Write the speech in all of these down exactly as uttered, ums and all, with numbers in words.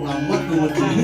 Lambat banget sih.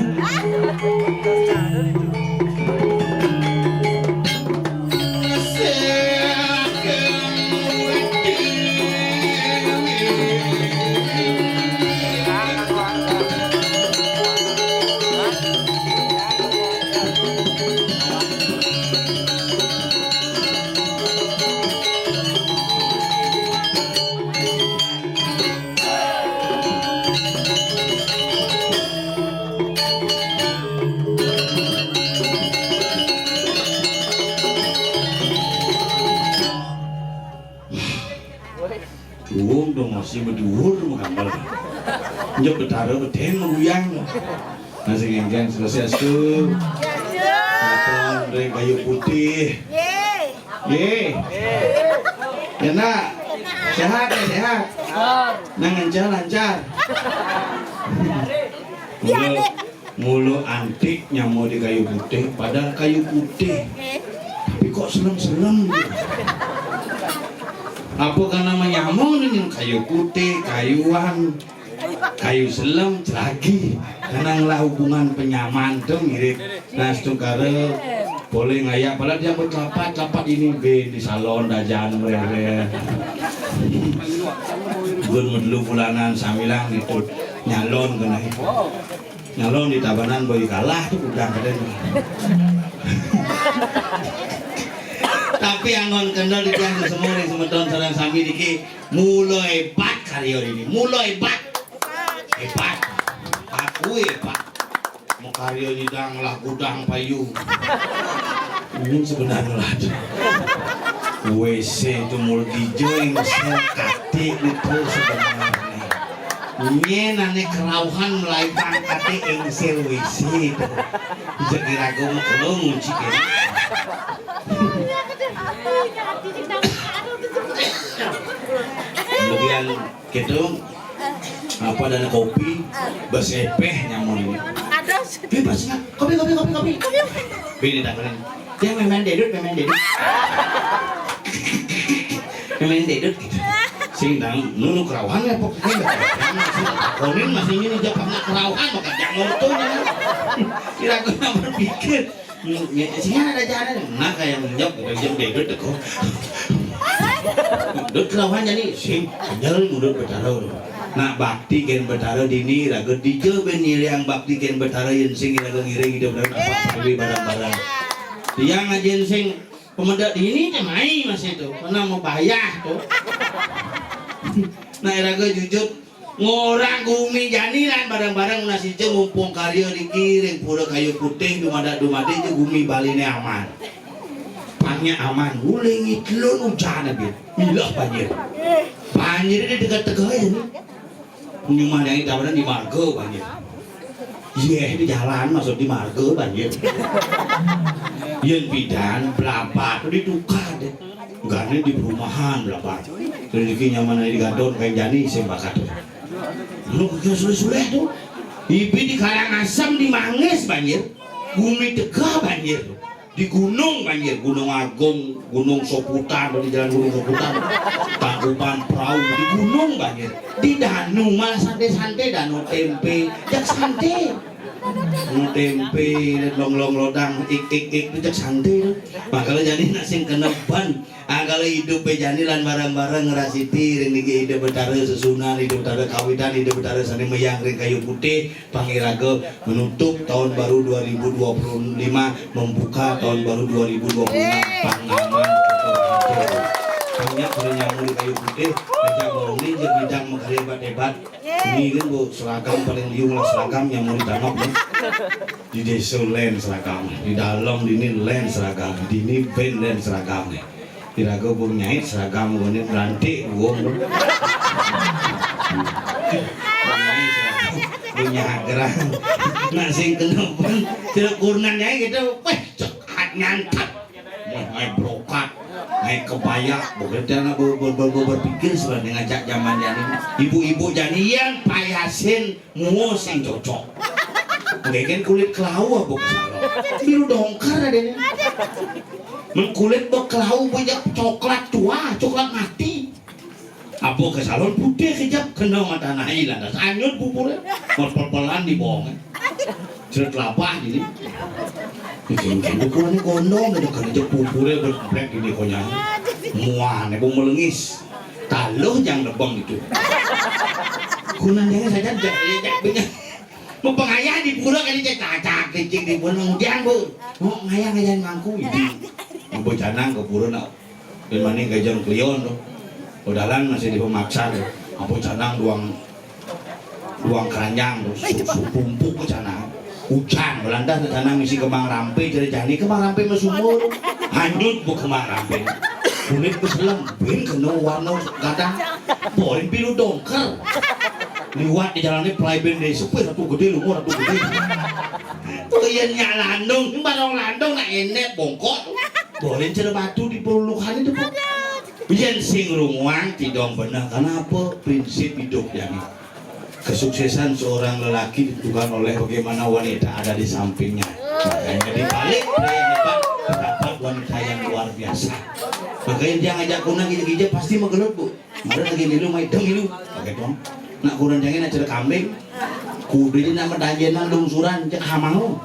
Wong dong masih berduur mengambal. Nyep betara beten meguyang. Nah, sing engkang swastiastu. Katon ring kayu putih. Ye. Ya, nak. Sehat, ya, sehat. Nang lancar, lancar. Mula, mula antik nyama di kayu putih, padahal kayu putih. Tapi kok selem-selem gitu. Apa karena menyama nih kayu putih, kayuan? Kayu selem, celagi. Karena ngelah hubungan penyaman tuh mirip. Nah, astungkara boleh ngayak. Padahal dia buat lapat, lapat ini ben di salon dajan merere. Gun medlu bulanan samilang gitu. Nyalon kena. Nyalon di Tabanan boy kalah tuh udah keren. Tapi anggon kendal di tiang semua nih semeton sareng sami niki. Mula hebat karya ini, mula hebat. Hebat. Aku hebat. Mau karya nyidang lah gudang payu. Ini sebenarnya lah. W C itu mul gijo yang sel katik itu sebenarnya. Nyen ane kerauhan melaibang katik engsel W C itu. Bisa kira gue mau kelong ngunci kene. Kemudian gitu, apa, dana kopi, basepeh nyamun ini. Bebas, ya. Kopi, kopi, kopi, kopi. Bini tak keren. Dia memang dedut, memang dedut. Memang dedut gitu. Sing dang nunu kerauhan ya pokoknya. Konin masih ini dia pernah kerauhan maka jangan tuh. Kira-kira berpikir. Nya, nya, sing ada jalan. Nah, kayak menjawab, kita jam debet tuh. Dut kelawan jadi sing kenyal mudut betara. Nah, bakti ken betara dini raga dija ben nyiliang bakti ken betara yen sing raga ngiring hidup dalam apa perlu barang-barang. Tiang aja sing pemedak dini teh mai masih tuh. Pernah mau bayah tuh. Nah, raga jujur. Ngorang gumi jani lan bareng-bareng nasi je mumpung karya niki ring pura kayu putih dumadak dumadi je gumi Baline aman. Pangnya aman, uling itelun ujan abis. Milah banjir. Banjir ini tega-tega ya ni. Nyumah yang tawanan di marga banjir. Yeh di jalan maksud di marga banjir. Yen bidan belabat ditukar deh. Gane di perumahan belabat. Rezeki nyaman di gadon kain jani sing bakat. Lu kerja suleh-suleh tuh. Ibi di Karangasem di Manggis banjir. Bumi tega banjir. Di gunung banjir, Gunung Agung, Gunung Soputan, di jalan Gunung Soputan. Tangkuban Perahu di gunung banjir. Di danu malah santai-santai, danu tempe, jak santai. Mau tempe, long-long lodang, ik ik ik, itu cek santai tuh. Makanya jadi nak sing kena ban. Ah, kalau hidup be jani lan bareng-bareng ngerasiti ring niki hidup betara sesunan, hidup betara kawitan, hidup betara sane meyang ring kayu putih, pangiraga menutup tahun baru dua ribu dua puluh lima, membuka tahun baru dua ribu dua puluh enam, pangaman. Banyak orang nyamur di kayu putih, ajak bangunin, jeung bidang makarya hebat-hebat. Ini kan bu seragam paling liung lah seragam nyamur di tanah, ya. Di desa lain seragam, di dalam dini lain seragam, dini band lain seragam. Iraga burung nyait seragam gone melantik burung tu. Burung nyait seragam, burung nyagrang. Nak sing kena pun, sira kurenan nyait gitu, weh, cekat nyantap. Wah, naik brokat, naik kebaya, bekerja nak ber, ber, ber, ber, berpikir sebenarnya ngajak zaman jani. Ibu-ibu jani yang payasin mua sing cocok. Nggih kan kulit kelau apa ke salon? Biru dongker ada ni. Men kulit bekelau banyak coklat tua, coklat mati. Apa ke salon putih kejap kena mata nahi lantas anyut pupure. Pel-pelan di bawah. Seret labah gini. Mungkin bukuannya gondong ada kerja pupure berblek gini konya. Muan ibu melengis. Taluh jang lebeng itu. Kunan jangan saja jak lejak punya. Mau pengayah di pura kali cek cacak cicing di pura, kemudian bu, mau ngayah ngayah mangku ini. Mau canang ke pura nak. Dan maning gajang klion tu. Udalan masih di pemaksa tu. Apa canang duang duang keranjang tu, su, su pumpuk ke canang. Hujan Belanda ke canang misi kembang rampe, jadi jani kembang rampe masumur. Hanyut bu kembang rampe. Kulit keselem, bin kena warna gadang. Borin pilu dongker. Liwat di jalan ni pelai bin desa, weh, ratu gede, lumur ratu gede. Tu iya nyak landung, barang landung nak enek bongkok. Borin cara batu di perulukan itu, Bu. Yen sing runguang tidong bener. Kenapa? Prinsip hidup yang ini. Kesuksesan seorang lelaki ditentukan oleh bagaimana wanita ada di sampingnya. Makanya di balik pria yang hebat terdapat wanita yang luar biasa. Makanya dia ngajak kunang gija-gija pasti magelut, Bu. Mara lagi milu, mai dong milu. Pakai dong. Nak kurang jangan acara kambing. Kudu ini nama danjenan lungsuran cek hamang.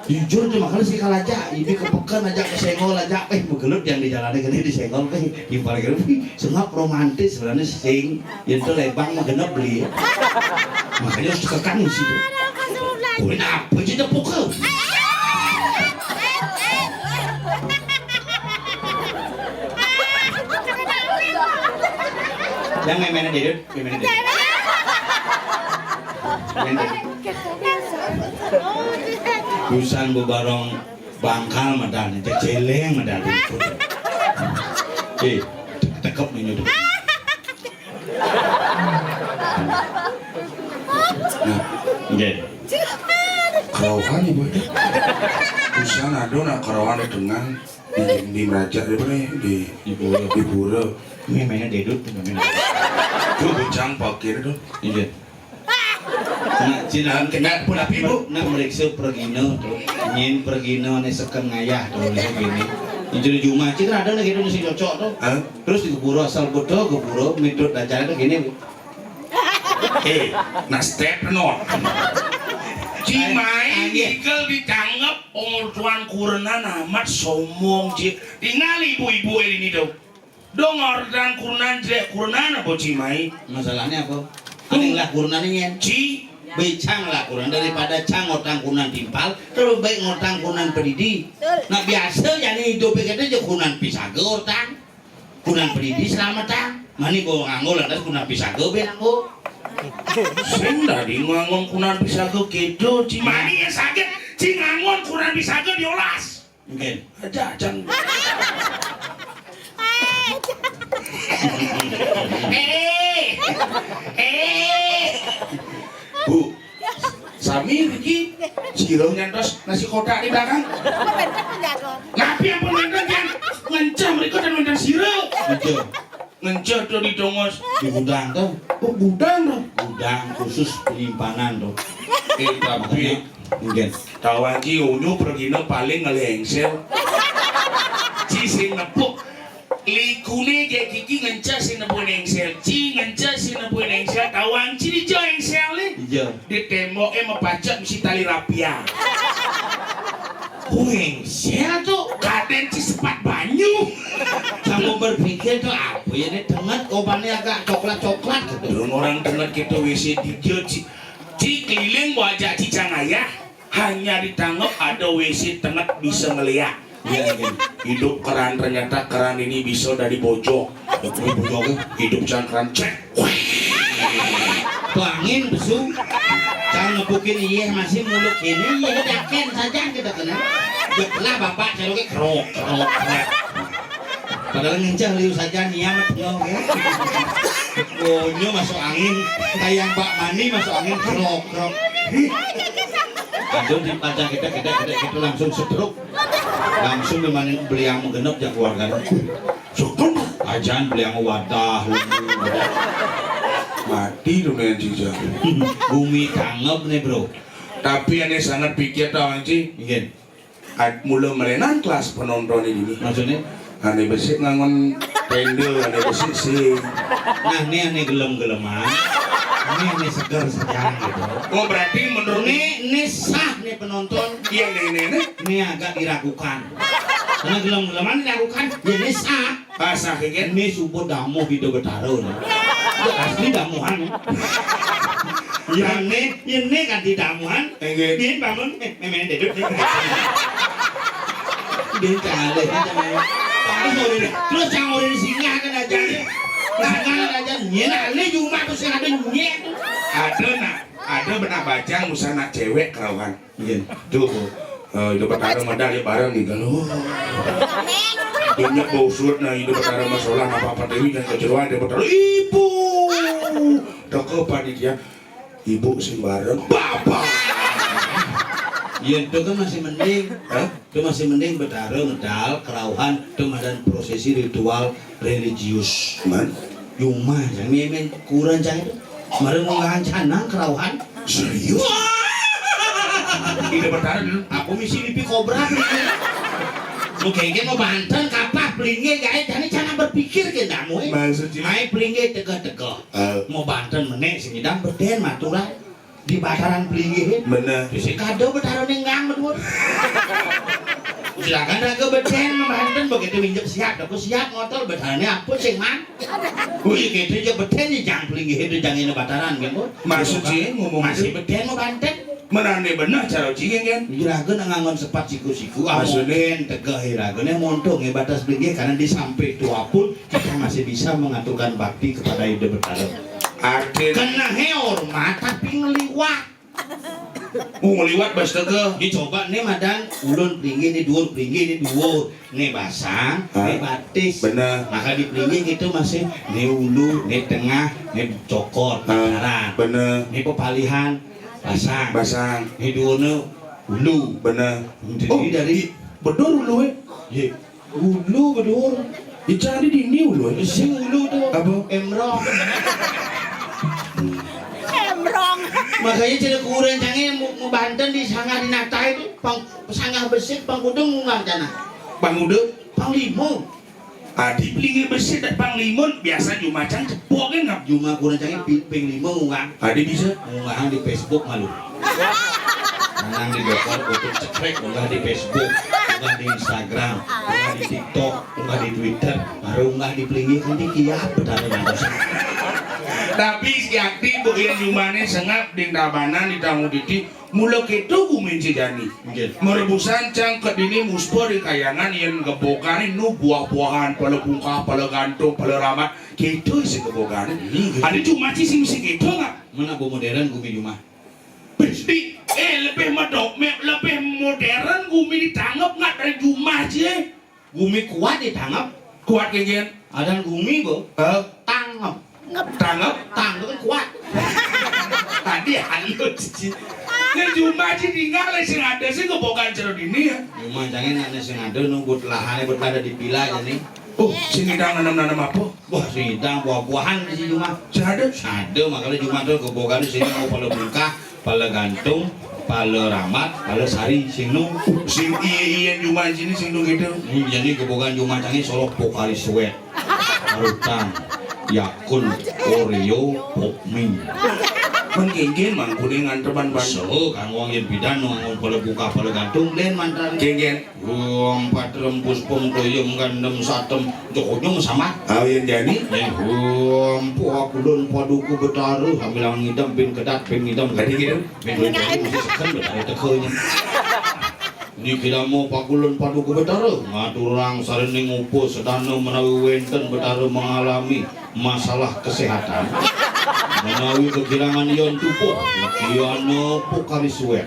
Jujur cuma kalau si kalaja, ini kepekan aja kesenggol aja, eh magelut yang di jalannya gini disenggol, eh timpal gitu, wih, sengap romantis sebenarnya sing, yang itu lebang mah genep beli, makanya harus dikekang di situ. Kuwi apa sih tepuk ke? Yang main-main aja, Dut. Yang main aja. Yang main aja. Busan bebarong bangkal medal, ceceleng medal. Eh, tekep nih nyudup. Nah, nggih. Kerauhan ibu itu. Busan ada nak kerauhan di tengah. Di, di Meraja di mana? Di, di Pura. Di Pura. Ini mainnya dedut, mainnya. Itu bejang pakir itu. Iya. Nak cina kena pun api, Bu. Nak meriksa pergina tu. Nyin pergina ni seken ngayah tu ni gini. Itu di rumah cina ada lagi tu mesti cocok tu. Hah? Terus di Pura asal betul ke Pura, metode acara tu gini. Eh, nak step not. Cimai Angge. Digel ditangkep, oh tuan kurenan amat sombong, Ci. Tinggal ibu-ibu ini tuh. Dong orang kurenan, jelek kurenan apa, Cimai? Masalahnya apa? Tuh. Aning lah kurenan ini kan. Ci. Becang lah kurenan daripada cang orang kurenan timpal, terlalu baik orang kurenan pedidi. Betul. Nah, biasa jadi hidup kita aja kurenan pisaga orang. Kurenan pedidi selamat ah. Mani bawa nganggo lantas kurenan pisaga be nganggo. Sing dadi nganggo kurenan pisaga kedo, Ci. Mani yang sakit, Ci nganggo kurenan pisaga diolas. Mungkin. Aja, Cang. Eh, eh. Bu, sami niki sira nyantos nasi kotak di belakang. Napi ampun wonten tiyang ngenceh mriku ten wonten sira. Ngenceh. Ngenceh to di tongos. Di gudang to. Oh, gudang to. Gudang khusus penyimpanan to. Eh, tapi nggih. Tawang ki unyu pergina paling ngelengsel. Ci sing nepuk. Likuné Jekiki ngenceh sing nepuin éngsél. Ci ngenceh sing nepuin éngsél. Tawang ci dija éngsél né. Iya. Di témboké mapacek misi tali rapia. Kuéngsél to. Kadén ci sepat banyu. Kamu berpikir to apa ya, né tenget, obané agak coklat-coklat gitu. Dong orang tenget gitu W C dija, ci. Ci keliling wajah ci cang ayah. Hanya di Tanggep ada W C tenget bisa ngeliat. Iya, iya. Hidup keran, ternyata keran ini bisa dari bojok. Dari bojok, ya? Hidup cang keran, cek. Tuh angin besu. Cang ngepukin iyéh masih muluk ini, iyéh daken saja kita kena. Jeplah bapak caloké krok, krok, krok. Padahal ngenceng liu saja niat mah tengah ya. Konyo masuk angin, kayak Pak Mani masuk angin, krok, krok. Aduh, di panjang kita, kita, kita, kita langsung stroke. Langsung dimanin beliang menggenep jak keluarganya. Sukun. Ajaan beliang wadah, lembu. Mati dunia jijang. Bumi Tanggep nih, bro. Tapi ané sangat pikir tau, Ci. Nggih. Ad-, mula melénan kelas penonton ini. Maksudnya? Ané besik ngangon tenda, ané besik sih. Nah, né ané gelem-geleman. Né ané seger segar gitu. Oh, berarti menurut né, né sah né penonton. Iya, né, né, né. Né agak diragukan. Karena gelem-geleman diragukan, ya né sah. Ah, sah, kan? Né suba damuh Ida Betara né. Asli damuhan. Ya, né, ya, né kan di damuhan. Nggih. Din bangun, eh, mémé deduk. Din kalih. Terus ngoréng, terus cang ngoréng singgah kan aja. Singgah kan aja, nyén alé jumah tuh sing ada nyén. Ada nak, ada benak bajang usah nak cewek kerauhan. Iya, tuh. Eh, Ida Betara medal ya bareng nih kan. Oh. Dunia bau sulut nah Ida Betara masalah apa-apa Dewi dan keceroan Ida Betara. Ibu. Toko panitia. Ibu sing bareng, bapak. Ya, itu kan masih mending. Hah? Itu masih mending Betara medal kerauhan, itu madan prosesi ritual religius. Man? Jumah, cang mémé kurenan cang itu. Mari ngunggahan canang kerauhan. Serius? Ida Betara dulu. Aku misi lipi kobra. Lu kengken mau banten kapah pelinggih gaé, jani canang berpikir ke damu, eh. Maksudnya? Mai pelinggih tegeh-tegeh. Eh. Mau banten menék sing nyidang bedén maturan di bataran pelinggih. Bener. Terus kada Betara nenggang betul. Silakan raga bedén mau banten begitu minjem siap, aku siap motor Betarané apa sing man. Wih, gitu aja bedén nih jang pelinggih itu jang ini bataran kan, Bu. Maksud sih ngomong masih itu? Bedén mau banten. Menané bener cara cingin kan? Iraga nak ngangon sepat siku-siku. Maksudnya? Amogen tegeh iraga né monto ngebatas pelinggih karena di samping tuapun kita masih bisa mengaturkan bakti kepada Ida Betara. Arti kenehé hormat tapi ngeliwat. Oh, ngeliwat bas tegeh. Dicoba né madan ulun pelinggih, né duur pelinggih, né duur, né basang, hah? Né batis. Bener. Maka di pelinggih gitu masih né ulu, né tengah, né cokor, hah? Bataran. Bener. Né pepalihan. Basang. Basang. Né duurna ulu. Bener. Jadi oh, dari i-, bedor ulu, eh? Iya. Ulu bedor. Dicari di ini ulu, eh? Sing ulu tuh. Apa? Emrong. Emrong. Makanya cara kurenan cangé mau, mau banten di sanggah di natai itu, pang, sanggah besik, pang kudung ngumang canang. Pang kudung? Pang lima. Adi pelinggih besik dak pang lima, biasa jumah cang cepok kan ngap. Jumah kurenan cangé pi-, ping lima ngungah. Adi bisa? Ngungah di Facebook malu. Nang di bokor foto cekrek, unggah di Facebook, unggah di Instagram, unggah di TikTok, unggah di Twitter, baru unggah di pelinggih kan di kiap Betara ngantos. Tapi siakti bu yen jumahné sengap ding tabanan di tamu titi, mula kéto gumin sejani. Nggih. Merebusan cang kedini muspa di kayangan yen gebogané nu buah-buahan, pala bungkah, pala gantung, pala ramat, kéto isi gebogané. Nggih. Ada cuma sing mesti kéto nggak? Mana bu modern gumi jumah? Pasti, eh, lebih medok, me-, lebih modern gumi di Tanggep nggak dari jumah sih. Gumi kuat di Tanggep. Kuat kejadian. Ada gumi, Bu. Hah? Tanggep. Tanggep? Tanggep kan kuat. Tadi halus sih. Ini jumah sih tinggal sing ada sih kebokan cerut ini ya. Jumah cangé nak sing ada nunggu lahannya buat ada di pila aja nih. Oh, sing kita nanam-nanam apa? Wah, sing kita buah-buahan di sini jumah. Sing ada? Sing ada, makanya jumah tuh kebokan di sini mau pala bungkah, pala gantung, pala ramat, pala sari, sing nu. Sing iya, iya jumah sini sing nu gitu. Hmm, jadi kebokan jumah cangé solo pokari suet. Parutan, Yakult, Oreo, Pop Mie. Men kéngkén mangkuné nganteman ban. So, kanggo yén pidan nu nganggo pala bungkah pala gantung, lén mantan. Kéngkén. Hum, patrem puspem toyem gandem satem, jokonyong sama. Aw, yén jani. Yén hum, pakulun paduka betara, sambilang ngidem pin kedat, pin ngidem. Tadi gitu. Pin ngidem, mesti seken betara tekenya. Niki dama pakulun paduka betara, ngaturang sarining upasedana menawi wénten betara mengalami masalah kesehatan, menawi kegirangan yon tupuh, yana pokari suwét,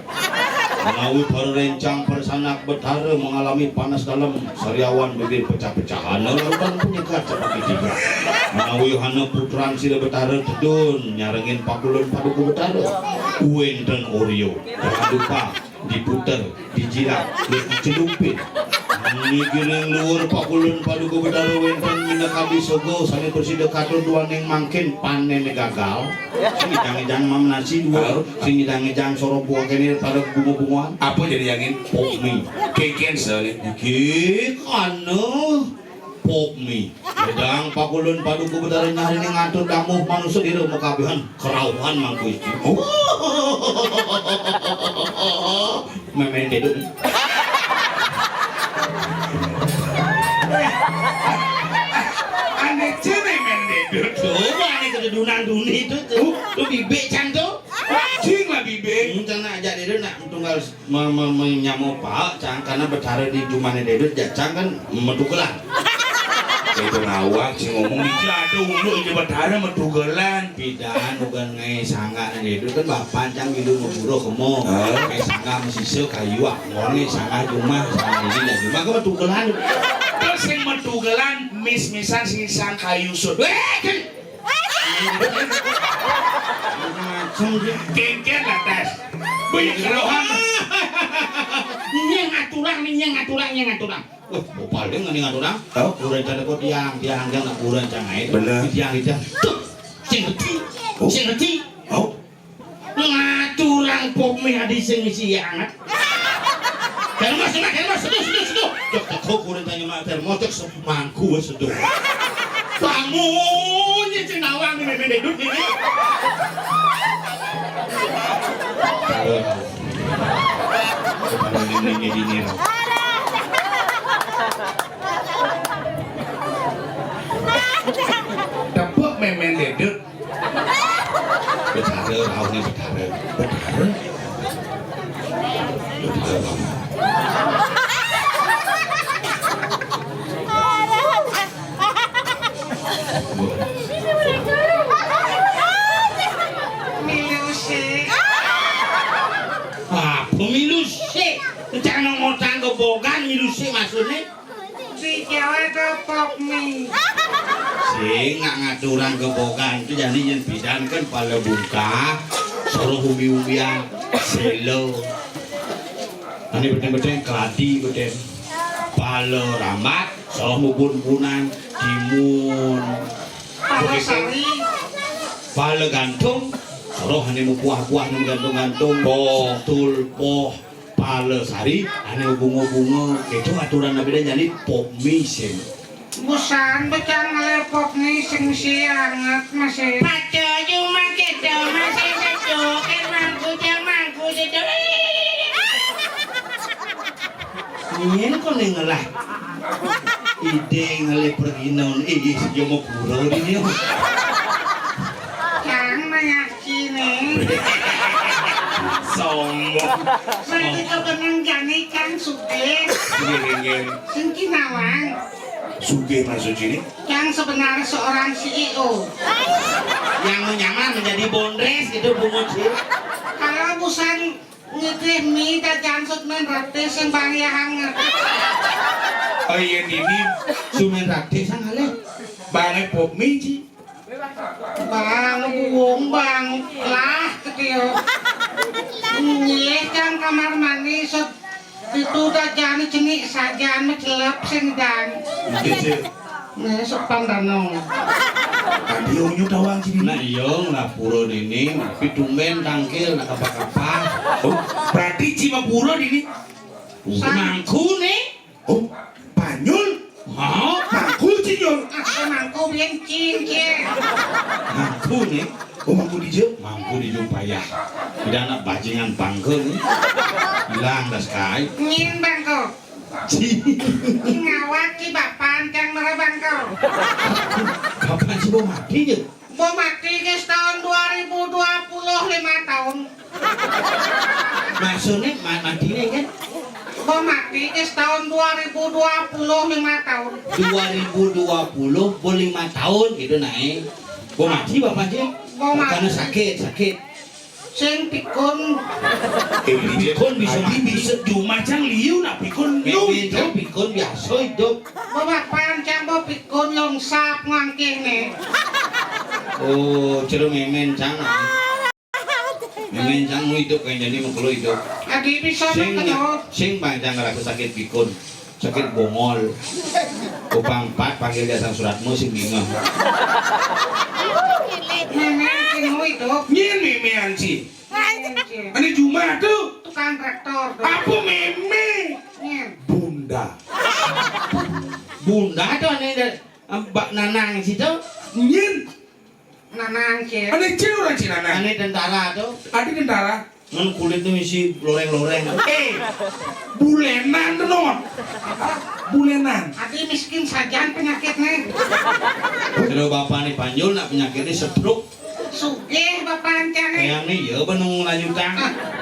menawi para rencang para sanak betara mengalami panas dalem sariawan bibir pecah-pecahan, larutan penyekat seperti tiga, menawi hana putran sira betara tedun nyarengin pakulun paduka betara, wénten Oreo, jangan lupa diputer, dijilat, dicelupin. Niki ring luhur pakulun paduka betara wénten minakadi sega sané prasida katon duaning mangkin panené gagal. Sing ngidang-ngidang mam nasi dua, sing ngidang-ngidang soroh buah kéné pada bunga-bungaan. Apa jadi angin? Pop Mie. Kéngkén soalé. Niki kana Pop Mie. Gedang pakulun paduka betara nyarining ngatur damuh manusa dira makabihan kerauhan mangku iki. Mémén dedut. Ané cé mémén dedut. Coba ané kededunan duni itu tuh. Tuh bibik cang tuh. Cing lah bibik. Cang nak ajak dedut nak tunggal me-, me-, menyamo paek cang karena betara di jumahné dedut jak cang kan metugelan. Itu ngawak sing ngomong iki ada ulu ini betara metugelan. Pidan ugan ngaé sanggahné dedut kan bapan cang milu mabura kemo. Ngaé sanggah masisa kayu ah. Ngoné sanggah jumah sanggah ini dan jumah kan metugelan. Terus sing metugelan mis-misan sing sang kayu sud. Wéh, kan Macem dia. Kéngkén lantas. Banyak kerohan. Nyé ngaturang, nyé ngaturang, nyé ngaturang. Wah, mau paling ngene ngaturang. Tau? Kurencana kok tiang, tiang, tiang, kurencana itu. Bener. Tiang, tiang. Tuh, sing ngerti. Oh. Sing ngerti. Oh. Ngaturang Pop Mie adi sing isi anget. Termos, termos, termos, seduh, seduh, seduh. Cok, cok, kok kurencana mak termos, cok, semangku wis seduh. Bangun, nyé sing nawang nih, mémén dedut nih. Taruh. Taruh di, di, di, di. Tepuk mémén dedut. Betara, rauhné betara. Betara. Betara. Milusik. Apa milusik? Cang ngotang gebogan milusik maksudné? Di Jawa ada Pop Mie. Sing nak ngaturang gebogan itu jadi yén pidan kan pala bungkah, soroh umbi-umbian, séla. Ané betén-betén keladi betén. Pala rambat, soroh mubun-bunan, timun. Pala sari. Pala gantung, soroh ané mupuah-puah ané gantung-gantung. Poh. Setul, poh. Pala sari, ané bunga-bunga. Itu aturan nabi dan jadi Pop Mie sing. Busan becang ngelé Pop Mie sing si anget masih. Paca cuma kita masih sejuk, emang kujang mangku sejuk. Nyén koné ngelah. Idé ngelé perginon, ih, si jomo pura dia. Cang banyak Cine. Sombong. Mereka benang jani kan sugih. Sugih, nggih. Sing kinawang. Sugih maksud sini? Yang sebenarnya seorang C E O. Yang menyamar menjadi bondres gitu, Bungut sih. Kalau busan nitih mie, tak jansut main roti sing bang ya hangat. Oh iya, ini sumin roti sang alih. Bang pop mie, Ci. Bang buwung, bang lah, ketiyo. Nggih, Cang, kamar mandi, set, itu dajane cenik sajan, mecelep sing dan. Nggih, Ci. Nggih, sopan danong. Tadi onyo tawang sini. Nah, iya, ngapura nini, tapi tumben tangkil, nak kapah-kapah. Oh, berarti Ci mapura nini. Mangku nih. Oh, Panyul? Hah? Mangku, Ci, Nyul. Ah, mangku, piye? Mangku nih. Oh, mangku dija? Mangku dija payah. Tidak anak bajingan bangka nih. Hilang dah sekai. Nyin bangka. Ci. Ngawak ki bapan cang mara bangka. Bapan ci bo mati ja? Bo mati ke setahun dua ribu dua puluh lima tahun. Maksudnya ma- mati nih kan? Bo mati ke setahun dua ribu dua puluh lima tahun. Dua ribu dua puluh bo lima tahun gitu naik. Bo mati bapan ci? Bo mati. Karena sakit, sakit. Sing pikun. Eh, pikun bisa mati. Bisa cuma cang liu nak pikun. Memang cang pikun biasa hidup. Bo bapan cang bo pikun longsap ngangkih nih. Oh, cero memen cang. Memen cang nu hidup kan jadi mengkelo hidup. Adi bisa sing mengkelo. Sing bang cang ngerasa sakit pikun. Sakit bongol. Kupang empat panggil dia sang suratmu sing bingah. Memen sing nu hidup. Nyin memean ci. Ini Juma tuh. Tukang traktor tuh. Apa meme? Nyin. Bunda. Bunda tuh aneh deh. Mbak Nanang situ. Nyin. Nanang ci. Aneh ci orang ci Nanang. Aneh tentara tuh. Adi tentara. Ngan kulitnya isi loreng-loreng. Eh, bulenan tuh non. Bulenan. Adi miskin sajan penyakitnya. Kalau bapak nih panjul nak penyakitnya stroke. Sugih bapak ancane. Kayak nih ya benung lanjutan.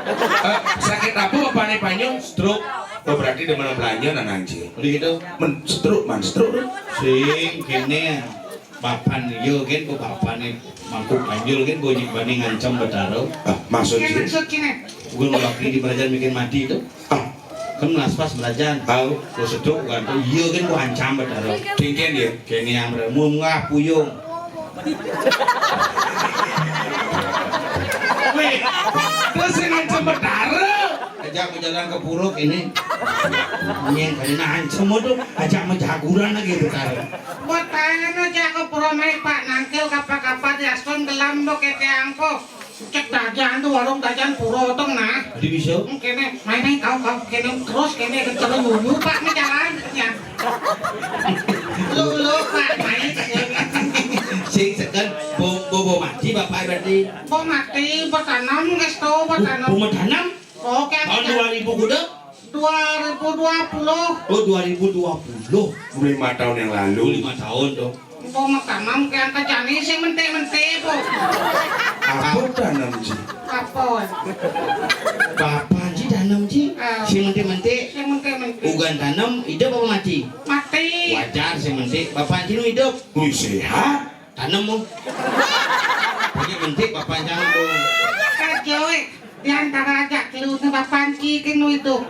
Eh, sakit apa bapak nih panjang? Stroke. Oh, berarti dia mana belanja Nanang ci. Udah gitu. Men stroke man stroke. Sing kene bapan yo gen ko bapan nih mangkuk panjul gen bo nyik bani ngancam betaro. Ah, maksud ci? Maksud kene. Bukan waktu di belajar bikin mati itu. Ah, kan melas pas belajar. Tahu. Ko stroke kan tuh. Iya gen bo ancam betaro. Tingken dia. Kene yang beremu ngah puyung. Weh, terus sing ngancem betara. Ajak mau jalan ke pura ini. Nyeng kali nah ngancem tuh, ajak mau jaguran lagi betara. Buat tanya no jak ke pura mai Pak Nangkil kapa-kapa di asun gelam do kete angko. Cek dajan tuh warung dajan pura tuh nah. Jadi bisa? Kene, mai mai kau kau kene terus kene kenceng nyunyu Pak nih jalan ya. Lulu, Pak, naik. Sing seken bo bo bo mati bapak berarti. Bo mati, bo tanam geus to, bo tanam. Bo tanam? Oke. Tahun dua ribu kuda? Dua ribu dua puluh. Oh, dua ribu dua puluh. Lima tahun yang lalu. Lima tahun tuh. Bo mah tanam ke angka jani sing mente-mente, bo. Apa tanam sih? Apa? Bapak sih tanam sih. Ah. Sing mente-mente. Sing mente-mente. Ugan tanam, hidup apa mati? Mati. Wajar sing menti, bapak cinu hidup. Wih, sehat. Tanam mu. Punya menti, bapak jangan tuh. Kajoy, di antara aja kelu tu bapak cik nu hidup.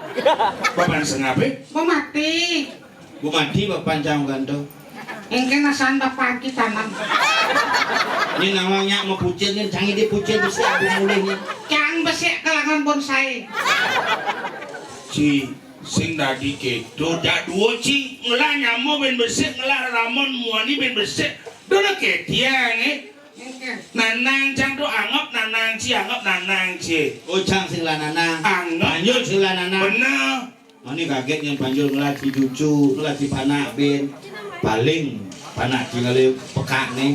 Bapak sengape? Mau mati. Bu mati bapak jangan gantung. Engke nasan bapak cik tanam. Ini namanya mau pucil nih, canggih di pucil besi aku mulih nih. Cang besi kalangan bonsai. Si Sing dadi keto, dak duo ci ngelah nyamo ben besik, ngelah ramon muani ben besik. Dona ketiang, eh. Nanang cang tu anggap nanang ci, anggap nanang ci. Oh, cang sing lah nanang. Anggap. Panjul sing lah nanang. Bener. Mani kaget yang panjul ngelah ci cucu, ngelah ci panak ben. Paling panak ci kali pekak nih.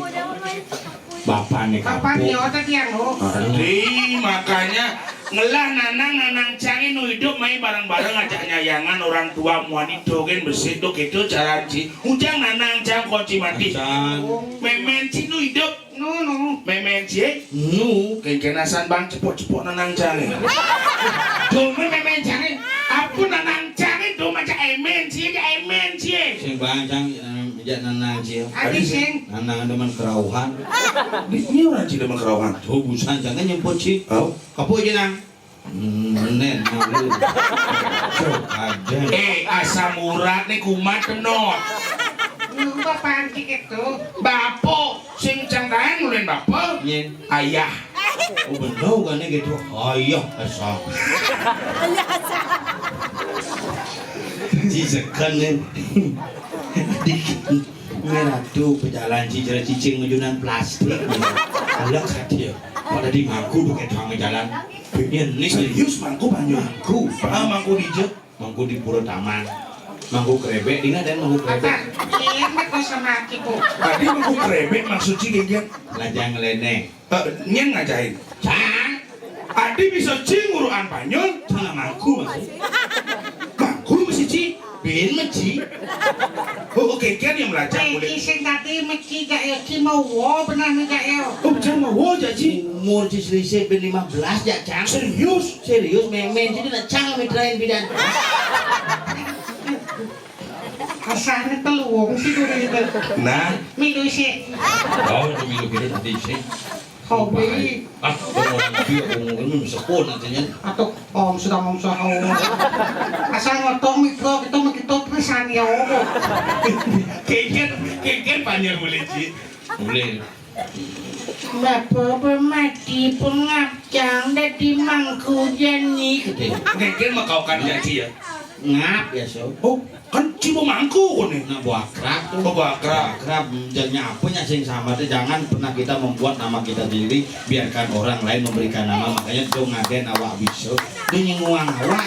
Bapak nih. Bapak nih, otak yang, oh. Aduh. Di, makanya ngelah nanang, nanang cang nu hidup mai bareng-bareng ajak nyayangan orang tua muani dogen besi do keto cara ci. Ujang nanang cang kunci mati. Memen ci nu hidup. Nu, nu. Memen ci, eh? Nu. Kengkenasan bang cepok-cepok nanang cang, eh. Dome memen cang, eh. Apa nanang cang, eh? Dome aja emen ci, aja emen ci, eh. Sing bang cang, eh, aja nanang ci, eh. Adi sing. Nanang demen kerauhan. Di, ini orang ci demen kerauhan. Tuh, busan jangan nyemput ci. Oh. Kapo aja nang. Hmm, nen, malu. Cok, aja. Eh, asam urat nih kumat tenot. Lu bapak antik itu. Bapo, sing cang daeng ngulen bapo. Yen. Ayah. Oh, bener kan gitu. Ayah, asam. Ayah, asam. Di sekan nih. Dikit. Ini ratu pejalan cincin cicing ngejunan plastik. Lek hati ya. Pada di mangku tuh kayak tukang jalan. Ini serius mangku banyu. Mangku. Ah, mangku di jok. Mangku di pura taman. Mangku krebek, dina dan mangku krebek. Apa? Iya, kok sama aki, Bu. Tadi mangku krebek maksud si Genggen. Lajang leneng. Eh, nyen ngajahin. Cang. Adi bisa ci nguruan panyul, salah mangku masih. Mangku masih ci, bin meci. Oh, oke, kian yang belajar Eh, boleh. Ki sing tadi meci gak ya, ki mau wo benar nih gak ya. Oh, jangan mau wo, Cak Ci. Umur ci selisih bin lima belas ya, Cang. Serius? Serius, memen. Jadi nak Cang mitrain bidan. Kasarnya peluang sih dulu itu. Nah. Milu sih. Oh, itu milu kita tadi sih. Hobi. Ah, orang dia umur sekolah nantinya. Atau om sudah mau usaha. Asal ngotong mikro kita mau kita terusan ya om. Kengken, kengken panjang boleh, Ci. Boleh. Bapa pemati pengabjang dadi mangku jani. Kengken mah kau kan janji ya. Ngap ya, so. Oh, kan cuma mangku nih. Nah, buah akrab tuh. Oh, buah akrab. Akrab, jadinya apa nya sing sama tuh, jangan pernah kita membuat nama kita sendiri, biarkan orang lain memberikan nama, makanya tuh ngagen awak bisa. Dia nyinguang awak.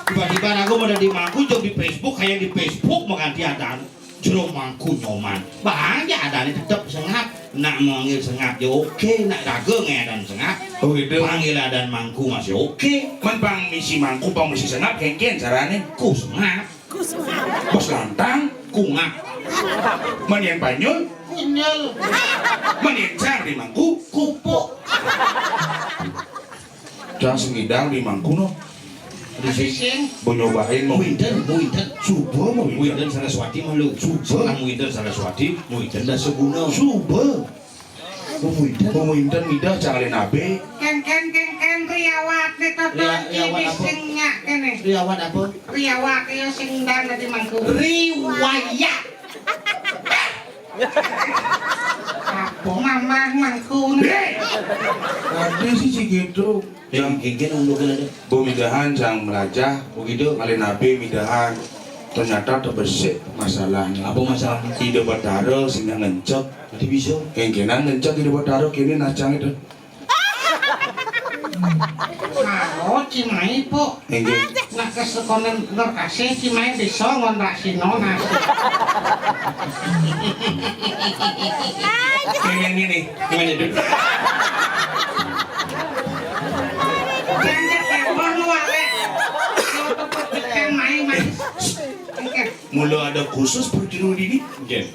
Tiba-tiba aku mau di mangku, jog di Facebook, kayak di Facebook mengganti adan. Jero mangku Nyoman. Bang, ya adane tetep sengap. Nak manggil sengap ya oke, nak dagang ya adan sengap. Oh, gitu. Panggil adan mangku masih oke. Men bang misi mangku, bang misi sengap, kengken carane. Ku sengap. Ku sengap. Bos lantang, kungap. Men yen panyul, kunyul. Men yen jar di mangku, kupuk. Cang sing ngidang di mangku no. Di sini. Mau nyobain mau. Muinten, muinten. Coba mau. Muinten Saraswati malu. Coba. Sekarang muinten Saraswati, muinten Dasaguna. Coba. Mau muinten. Mau muinten midah cang alin abe. Ken ken ken ken riawat di toto. Ria-, riawat apa? Sing nyak kene. Riawat apa? Riawat ya sing dan di mangku. Riwayat. Apa mamah mangku nih? Ada sih si gitu. Yang kengken untuk ada. Bu midahan sang melajah. Begitu. Kali nabi midahan. Ternyata terbesik masalahnya. Apa masalahnya? Ida Batara sehingga ngencek. Nanti bisa. Kengkenan ngencek Ida Batara kini nacang itu. Halo, Cimai, Pok. Inggih. Nak kesekonen Nur Kasih, Cimai bisa ngontrak sino nasi. Ini, ini, ini. Gimana, Dut? Jangan telepon lu, Ale. Lu tempat ikan main, Mas. Oke. Mula ada khusus perjuru ini. Oke.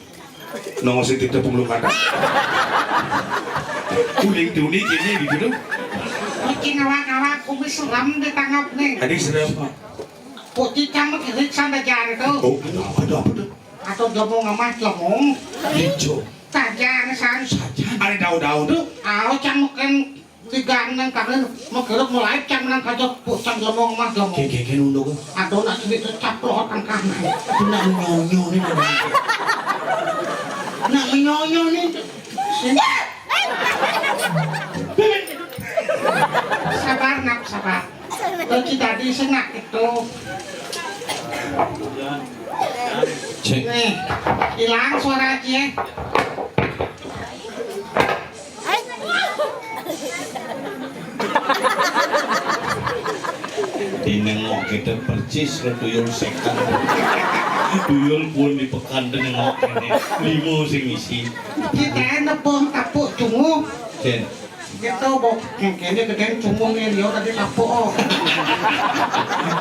Nong sing titip pemulung kata. Kuning tuni kini gitu. Kucing awak-awak kumis seram di tangap nih. Adik seram. Kucing kamu kiri sana jari tuh. Oh, ada apa tuh? Atau jomong emas jomong. Hijau. Saja nih san. Saja. Ada daun-daun tuh. Au cang makan Di gang nang kanan, mengkeruk mulai cang nang kaca pucang lemong mah lemong. Keke nunduk. Atau nak duit caplok angkah nang. Itu nak menyonyo ni. Nak menyonyo ni. Sabar nak, sabar. Lagi tadi senak itu. Cek. Nih, hilang suara aja. Dinengok kita percis ke tuyul sekan. Tuyul pun di pekan dinengok ini. Lima sing isi. Kita nepung tapuk cunguh. Cek. Kita bok kene kene cunguh ni dia tadi tapuk oh.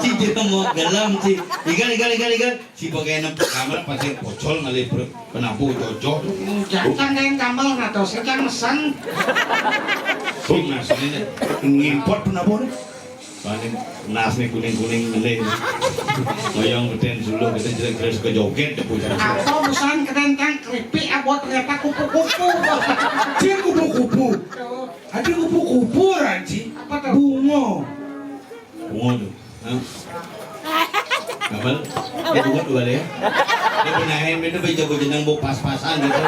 Ci dia mau dalam ci. Ikan ikan ikan ikan. Si bagai nang pertama pasti pocol ngalih per-, penabuh jojo. Jangan yang gambar atau sing mesen. Sing mas ini nih. Ngimpor penabuh nih. Paling nas nih kuning-kuning ngalih. Ngoyong beten suluh kita jelek terus ke joget deh punya. Atau busan keren kan keripik abot ternyata kupu-kupu. Cik kupu-kupu. Ada kupu-kupu, Ranci. Apa tuh? Bungo. Bungo tuh. Hah? Gamel? Dia bungo tuh balik ya? Dia pernah hem itu beli jago jenang bau pas-pasan gitu.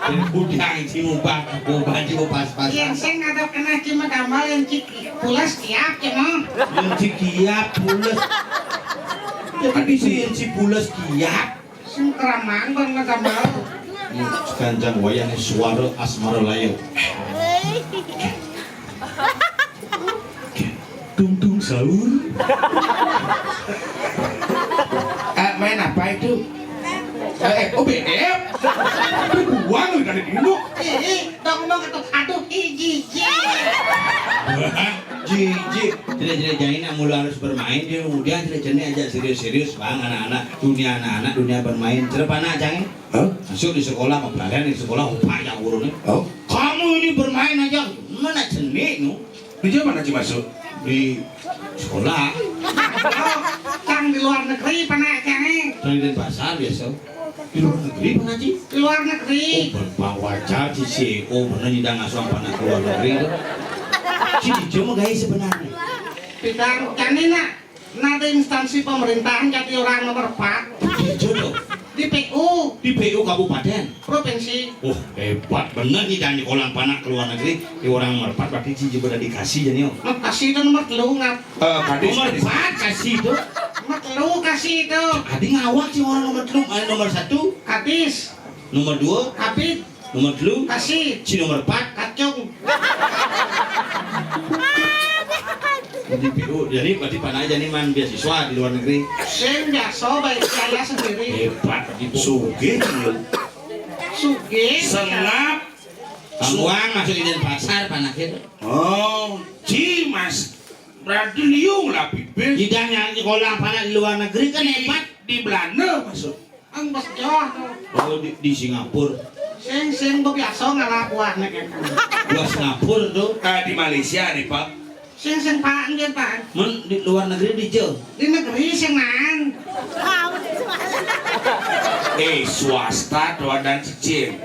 Dan budang si mubah, mubah si bau pas-pasan. Yang sing ada kena cuma gamel yang cik pulas kiap cuma. Yang cik kiap, pulas. Jadi bisa yang si pulas kiap. Sing keramaan bang ngegambar. Hmm, sekanjang wayahnya suara asmara layo. Tung tung sahur. Eh, main apa? Aduh. Eh, eh, oh, B F. Buang lu dari dulu. Ih, dong ngomong kata, aduh, ih, jijik. Wah, jijik. Tidak, tidak, jangan nak mula harus bermain, dia kemudian tidak jenis aja serius-serius, Bang, anak-anak. Dunia anak-anak, dunia bermain. Cerep anak, jangan. Hah? Masuk di sekolah, apa pelarian di sekolah, upah yang urunnya. Oh. Kamu ini bermain aja, mana jenis, nu? Di mana, Ci, masuk? Di sekolah. Oh, yang di luar negeri, pernah, Cang, eh? Yang di Denpasar, biasa. Di luar negeri, mana, Ci? Di luar negeri. Oh, Bang Wajar, Ci, si, oh, bener, nyidang asuhan panak ke luar negeri, tuh. Ci, Ci, cuma gaya sebenarnya. Bidang, Cang, ini, nak. Nah, ada instansi pemerintahan jadi orang nomor empat. Di Jodo. Di P U. Di P U kabupaten. Provinsi. Wah, hebat bener nih, jangan nyekolah panak ke luar negeri. Di orang nomor empat berarti Ci juga udah dikasih jadi, oh. Nah, kasih itu nomor telu, ngap. Eh, kadis, nomor kadis. Empat kasih itu. Nomor telu kasih itu. Adi ngawak sih orang nomor telu, eh, nomor satu. Kadis. Nomor dua. Kabid. Nomor telu. Kasih. Si nomor empat. Kacung. Jadi, P U, jadi berarti panak aja nih, man, beasiswa di luar negeri. Sing biasa, baik saya sendiri. Hebat, berarti, Bu. Sugih, ya. Sugih. Sengap. Kamuang masuk Denpasar, panaknya tuh. Oh, Ci, Mas. Berarti liu lah, Pipis. Tidak, yang nyekolah panak di luar negeri kan hebat. Di Belanda masuk. Ang bos Jawa tuh. Oh, di, di Singapura. Sing, sing, gua biasa ngalah buah nih, kan. Buah Singapura tuh. Eh, di Malaysia nih, Pak. Sing, sing, Pak, nggih, Pak. Men, di luar negeri di Jo. Di negeri sing man. Eh, swasta tuh ada cicing.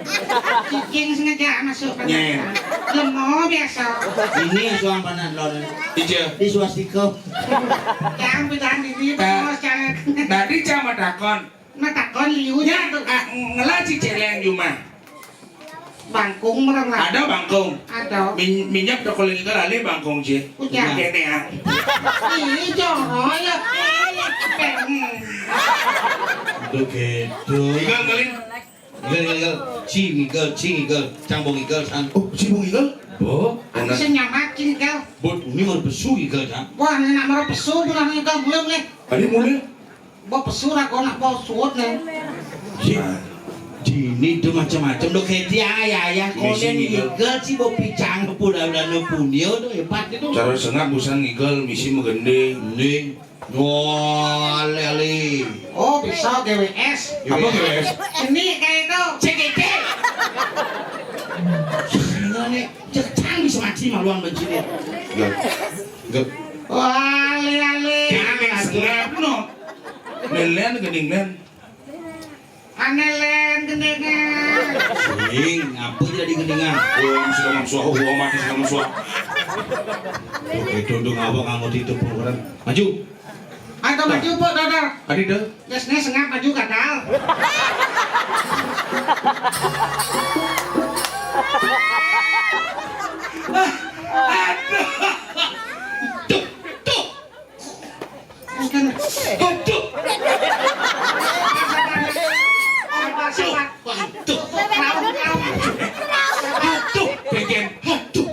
Cicing sengaja masuk. Nyen. Lemo biasa. Ini yang suang panak lon. Ijo. Di swastika. Yang pitahan ini, eh, bos, jangan. Tadi sama takon. Nah, takon liunya. Ya, tuh. Ah, ngela ci celeng jumah. Bangkung merem lah. Ada bangkung. Ada. Min-, minyak toko lingkar alih bangkung, Ci. Udah. Kene, ya. Ih, jorok, ya. Pengen. Udah gitu. Igal, ngelin. Igal, igal, igal. Ci, igal, ci, igal. Cang bong igal, san. Oh, ci bong igal? Bo. Aku sing nyamat, ci, igal. Bot, ini mau pesu igal, san. Wah, ini nak mau pesu, bukan igal, belum, nih. Tadi mulai. Bo pesu ra kok nak bo suut ne. Ji-, Jini tuh macam-macam do keti ayah, ayah. Ini konen sini, Bang. Igel si bo picang pura udah punio tuh hebat itu. Cara sengap busan ngigel misi megende. Ning. Wah, ale-ale. Oh, bisa G W S. Apa G W S? Ini kayak itu. C G C. Sebenarnya cek canggih semacam maluan bencini. Enggak. Enggak. Wah, ale-ale. Ini sengap no. Lelen gini, Len. Aneh, Len, gendingan. Sing, apa jadi gendingan? Oh, sudah mamsuah, oh, mati sudah mamsuah. Oke, tundung apa nganggo itu pengukuran. Maju. Ayo, maju, Pak, dadar. Tadi deh. Yes, nih, sengap maju, gagal. Aduh. Tuh, tuh. Aduh. Aduh. Aduh. Pengen. Aduh.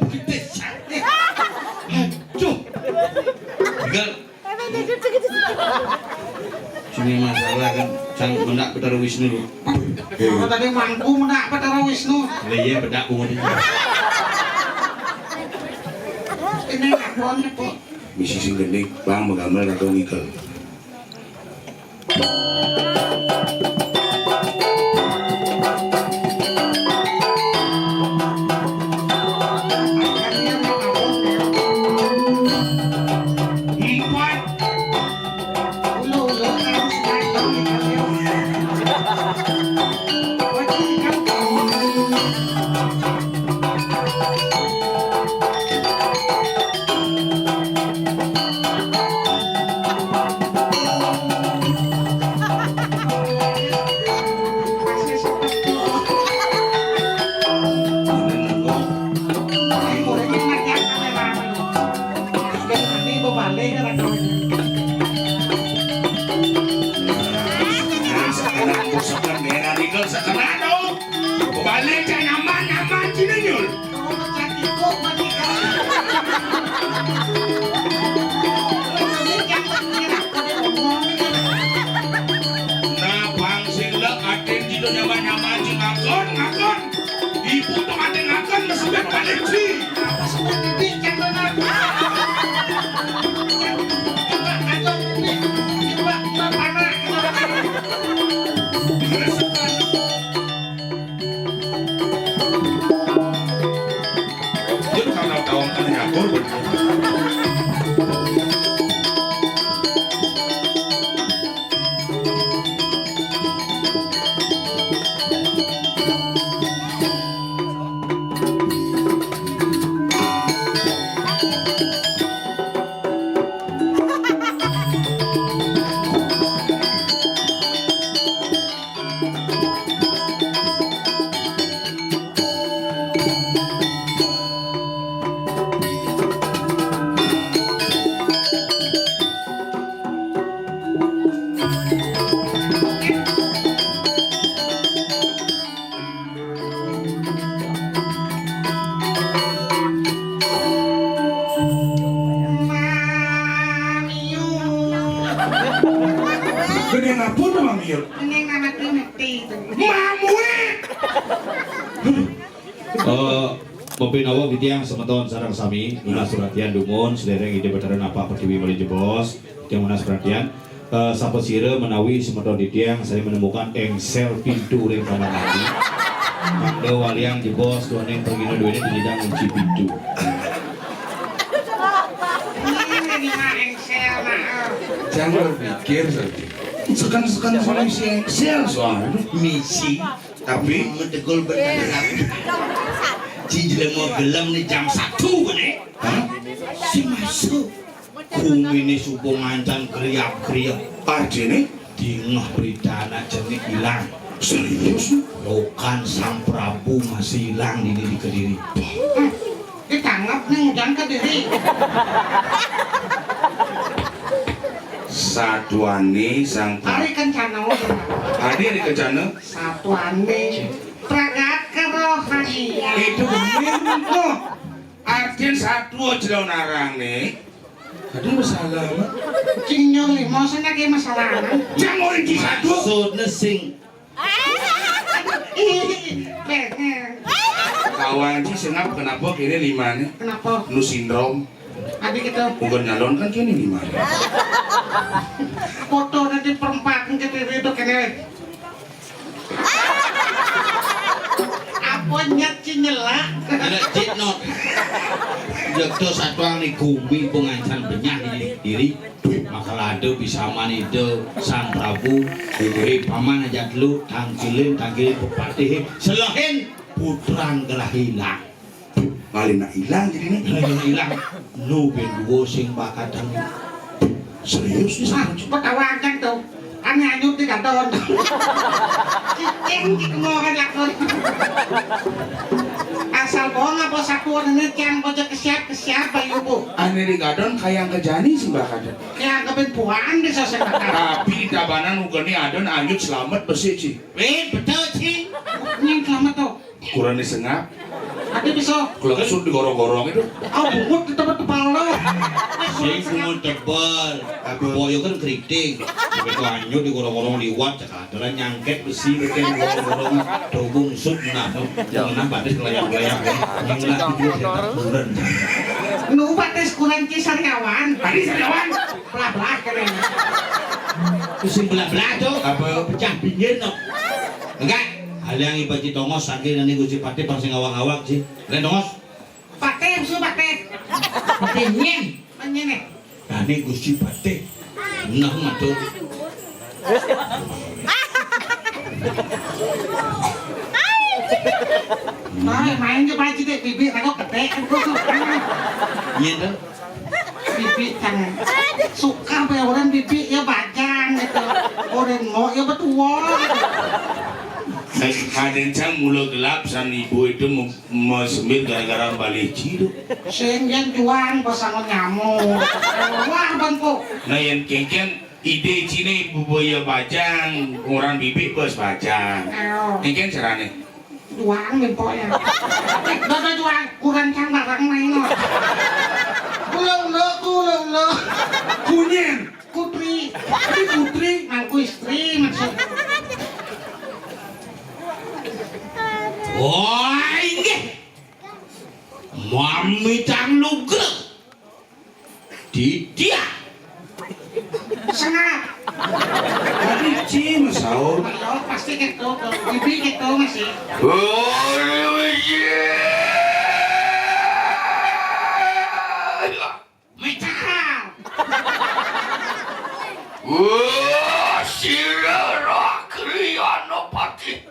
Aduh. Tinggal. Sini masalah kan, sang mendak Betara Wisnu. Apa tadi mangku mendak Betara Wisnu? Lah iya, bedak bungut ini. Ini ngakuannya, Pak. Misi sing gending, Bang, megamel atau ngikel. Manya maju ngakon, ngakon. Ibu tuh ada ngakon, mesebut balik sih. Apa sebut bibi, jangan aku. Coba ngakon, bibi. Coba, coba panas. Dia kalau tahu kan ngakon, bener. Gedé ngapun, Mang Yul? Ini nama tuh mati itu. Mamuik. Eh, mapinawa titiang semeton sareng sami, nunas perhatian dumun, sedereng Ida Betara Napak Pertiwi malih jebos, titiang nunas perhatian. Eh, sapasira menawi semeton titiang sami menemukan engsel pintu ring kamar mandi, mangda waliang jebos duaning pragina duéné nyidang ngunci pintu. Ini mah engsel, maaf. Jangan pikir saja. Seken-seken sing misi engsel soalnya. Misi. Tapi medegul bener. Ci jelema gelem nih jam satu nih. Hah? Si masuk. Guminé suba ngancan kriap-kriap. Artiné? Dingeh berita anak jenik ilang. Serius? Lokan Sang Prabu masih ilang dini di Kediri. Hah? Ditangkap nih, ngujang Kediri. Satuané Sang Prabu. Ari Kencana, oh, bener. Adi Ari Kencana? Satuané. Pragat kerohanian. Itu bener, kok. Artin satua jero narang nih. Aduh, masalah, Mak. Cing nyong lima, sana ke masalah. Jangan orang di satua. Maksudnya sing. Ih, pengen. Kawan ci sengap kenapa kini lima nih? Kenapa? Nu sindrom. Adi gitu. Bukan nyalon kan kini lima. Foto nanti perempatan kita itu kene. Apa nyet ci nyela? Nyela jit not. Jekto satuang ni gumi pengancan benyah ini diri. Maka lada bisa manida Sang Prabu, kuwe paman aja dulu, tangkilin, tangkilin pepatihe, selehin putran gelah ilang. Malih nak ilang jadiné. Malih nak ilang. Nu ben dua sing bakatang. Serius nih, ah, cepet awakan tuh. Ane anyut di gadon. Cicing di kemauan lakon. Asal bohong apa satuan ini tiang bocah kesiap kesiap bayu bu. Ane di gadon kayang kejani sing bakatang. Ya kebin puan bisa sebentar. Tapi di tabanan uga nih adon anyut selamat besi ci. Wih, betul ci. Ini selamat tuh. Kurang disengap. Ati bisa. Kleksut digorong-gorong itu. Ah, bungut di tempat kepala. Sing bungut tebal. Apa? Boyo kan keriting. Begitu anyut digorong-gorong liwat, cekadaran nyangket besi, bikin gorong-gorong. Tubung sut, nah, tuh. Jangan batis kelayang-kelayang, ya. Nah, itu dia kurang. Nu batis kurang ci sariawan. Tadi sariawan. Belah-belah kene. Sing belah-belah, Cuk. Apa? Pecah pinggir, no. Enggak. Aliang ibaci tongos, saking nani Gusti Patih, pang sing awak-awak, sih. Lain tongos. Patih, musuh patih. Patih nyen. Nyen, eh. Nani Gusti Patih. Nah, matur. Nah, main ke baju deh, bibir aku ketek. Nyen, tuh. Bibi kan suka be orang bibi ya bajang gitu. Orang mau ya betua gitu. Kadén cang mula gelap san ibu itu mem- mesemir gara-gara balih ci tu. Sing yen juang pasangan nyamuk. Wah bangku. Nah yen kéngkén ide ciné ibu ya bajang, orang bibi bos bajang. Ayo. Kéngkén carané. Juang min pokoknya. Dada juang, kurang cang barang main no. Ulo ulo, ulo ulo. Kunyen. Kutri. Ini putri. Mangku istri maksud. Ci, masaur. Pasti gitu, bibi gitu masih. Oh, iya. Wicakal. Wah, sira Rakriana Patih.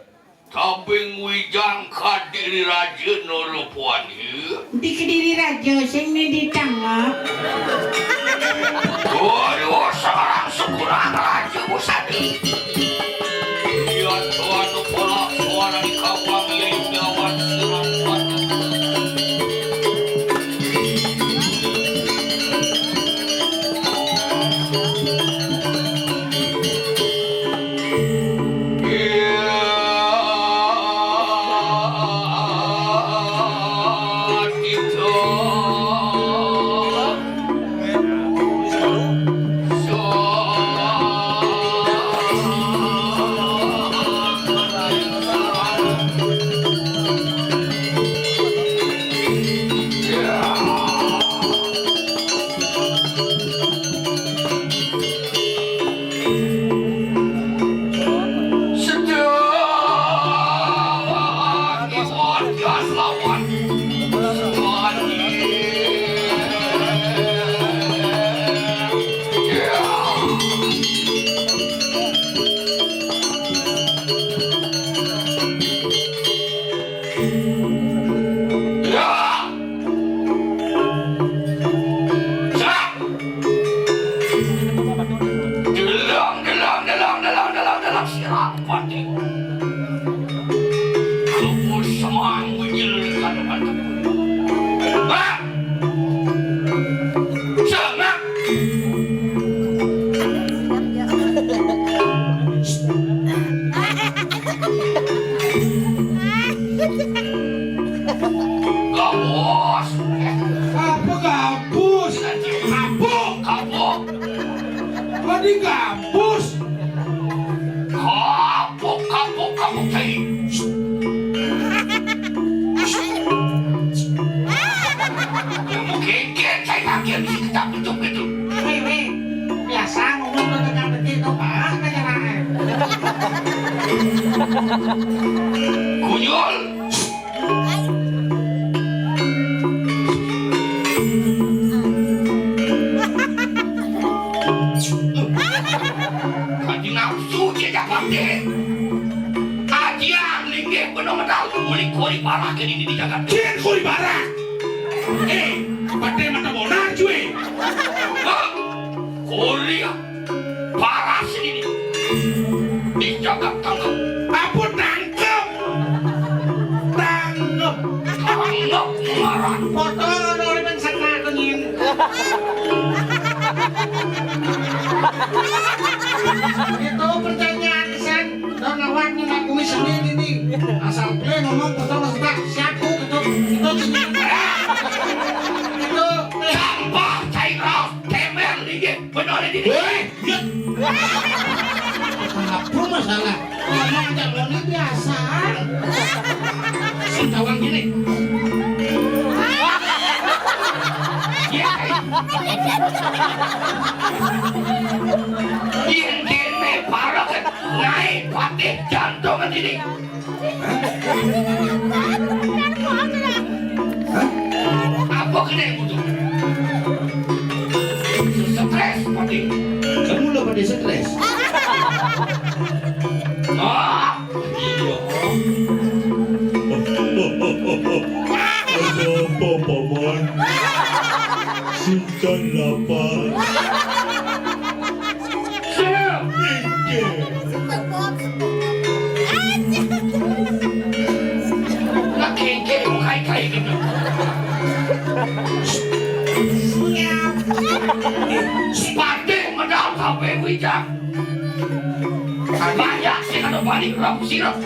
Tabing wijang kadiri raja nara puani. Di kediri raja sing ni di tengah. Waduh, sekarang syukuran raja busani. Iya, tuan para suara di kawang yang gawan sirang. Deleng, deleng, deleng, deleng, deleng, deleng, sirah pati. Aku semang wujil kan. Bah! Semak! Gabus. Apa gabus? Kapuk. Kapuk. Tadi gabus. Kapuk, kapuk, kapuk, cai. Kamu geger, cai, kaget, si kecap itu, gitu. Weh, weh. Biasa ngomong ke tukang begitu, Pak. Konyol. Kanjeng nafsu, cecak pati. Ajian linggih benung medal, uli kori parah kene di jagat. Jen kori parah. Eh, pati mata bonar, cuy. Hah? Kori parah sini. Di jagat tangkep. Apa tangkep? Tangkep. Tangkep marah. Potong oleh bangsa aku nyin. Itu pertanyaan kesan. Don awak ni nak kumis sendiri ni. Asal play ngomong potong setak. Siapa itu? Itu sini. Itu, eh. Sampah, cai raus, temer, linggih. Benar ini. Woi, ya. Apa masalah? Ngomong aja lo ni biasa. Sing tawang gini. Ya. Ini para naik patih jantung ini. Apa kena butuh? Stres pati. Kamu lah pada stres. Ah, iya. Ada apa, Paman? Sinten lapar? Siap. Inggih. Nak kengkeng mukai kai kena. Sepatih medal sampai wijang. Banyak sih kada balik rap sirap.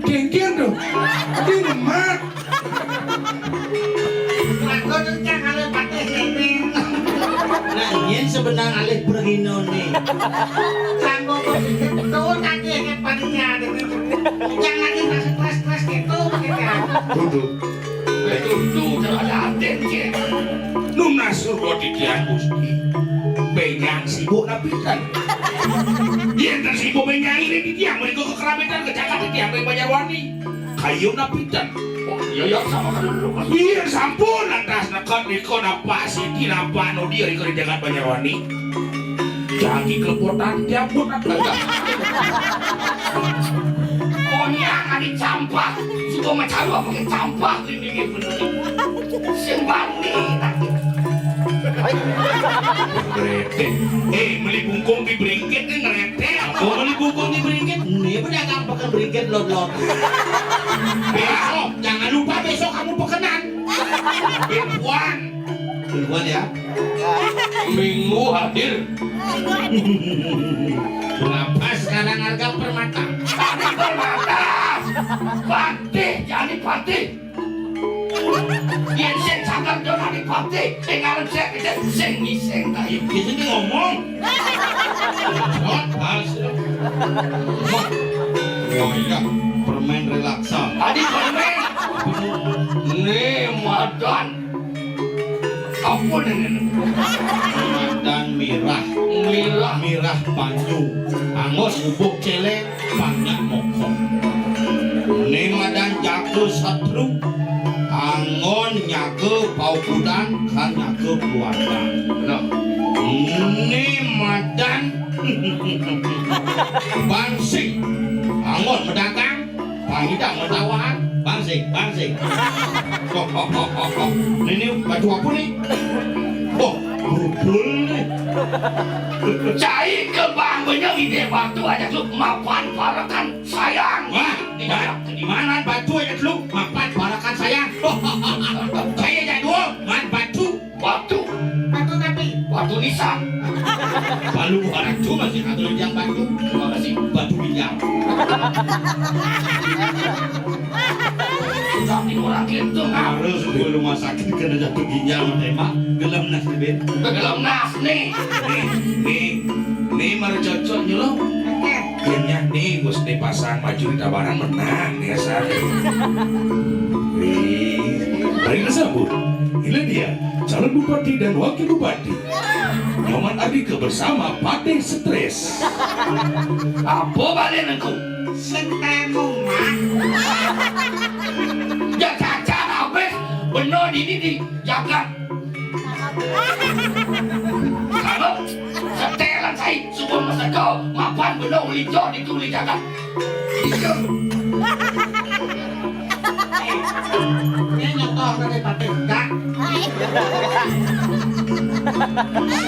Kengkeng tu. Dia ngemat. Lagu tu cang alih patih kene. Nah, nyen sebenang alih perhino ni. Sanggup berpikir betul tadi ingat panitia ni. Jangan lagi masuk kelas-kelas gitu, gitu. Duduk. Betul tu, ada aden ke. Nunas surga titiang Gusti. Benyang sibuk napikan. Yén ten sing nyai ring titiang mriko kekeramaitan kejagat titiang ring Banjarwani. Kayun napitan. Oh, iya, iya, sama kan dulu, Mas. Iya, sampun lantas neked nika napak siti napak nodi ring jagat Banjarwani. Jagi kelepotan titiang pun. Konyang adi campah, suka macaru apa ke campah ini bener. Sing bani. Ngreték. Eh, meli bungkung di bringkit nih ngreték. Oh, meli bungkung di bringkit. Ini pedagang peken bringkit lot-lot. Besok, jangan lupa besok kamu pekenan. Mingguan. Mingguan ya. Minggu hadir. Berapa sekarang harga permata? Tadi permata. Patih, jadi patih. Yén sing caket dong adi pati, sing ngarep sing kecil, sing ngising kayu. Di sini ngomong. Hot, pas. Ngomong. Oh iya, permen relaksa. Tadi permen. Nih, madan. Apa nih? Madan mirah. Mirah. Mirah banyu. Angus bubuk célék. Panjak mokok. Né madan jaga satru, anggon nyaga paukudan, kan nyaga keluarga. Nah. Né madan bangsing, anggon medagang, pangidang metawahan, bangsing, bangsing. Kok, kok, kok, kok, kok. Né, né baju apa né? Oh, bubul né. Cai kembang benyang ide batu aja lu mapan parekan sayang. Wah, di mana batu aja lu mapan parekan sayang. Saya aja dua, man batu. Batu. Batu tapi. Batu nisan. Balu orang cuma sih atau yang batu. Terima kasih. Batu ginjal. Tapi orang itu harus ke rumah sakit kena jatuh ginjal sama tembak. Gelem nas nih, Ben. Gelem nas nih. Nih, nih, nih, mara cocok nyelok. Kayaknya nih, bos dipasang baju di tabanan menang ya, Sar. Wih, mari kita sambut. Inilah dia, calon bupati dan wakil bupati. Nyoman Ardika bersama Patih Stres. Apa balik nengku? Sing temu, Mas. Ya cacar habis, bener ini di jagat. Kalau setelan saya, subuh mesego, mapan bener uli jo di tuli jagat. Iya. Ini nyoto dari Patih enggak.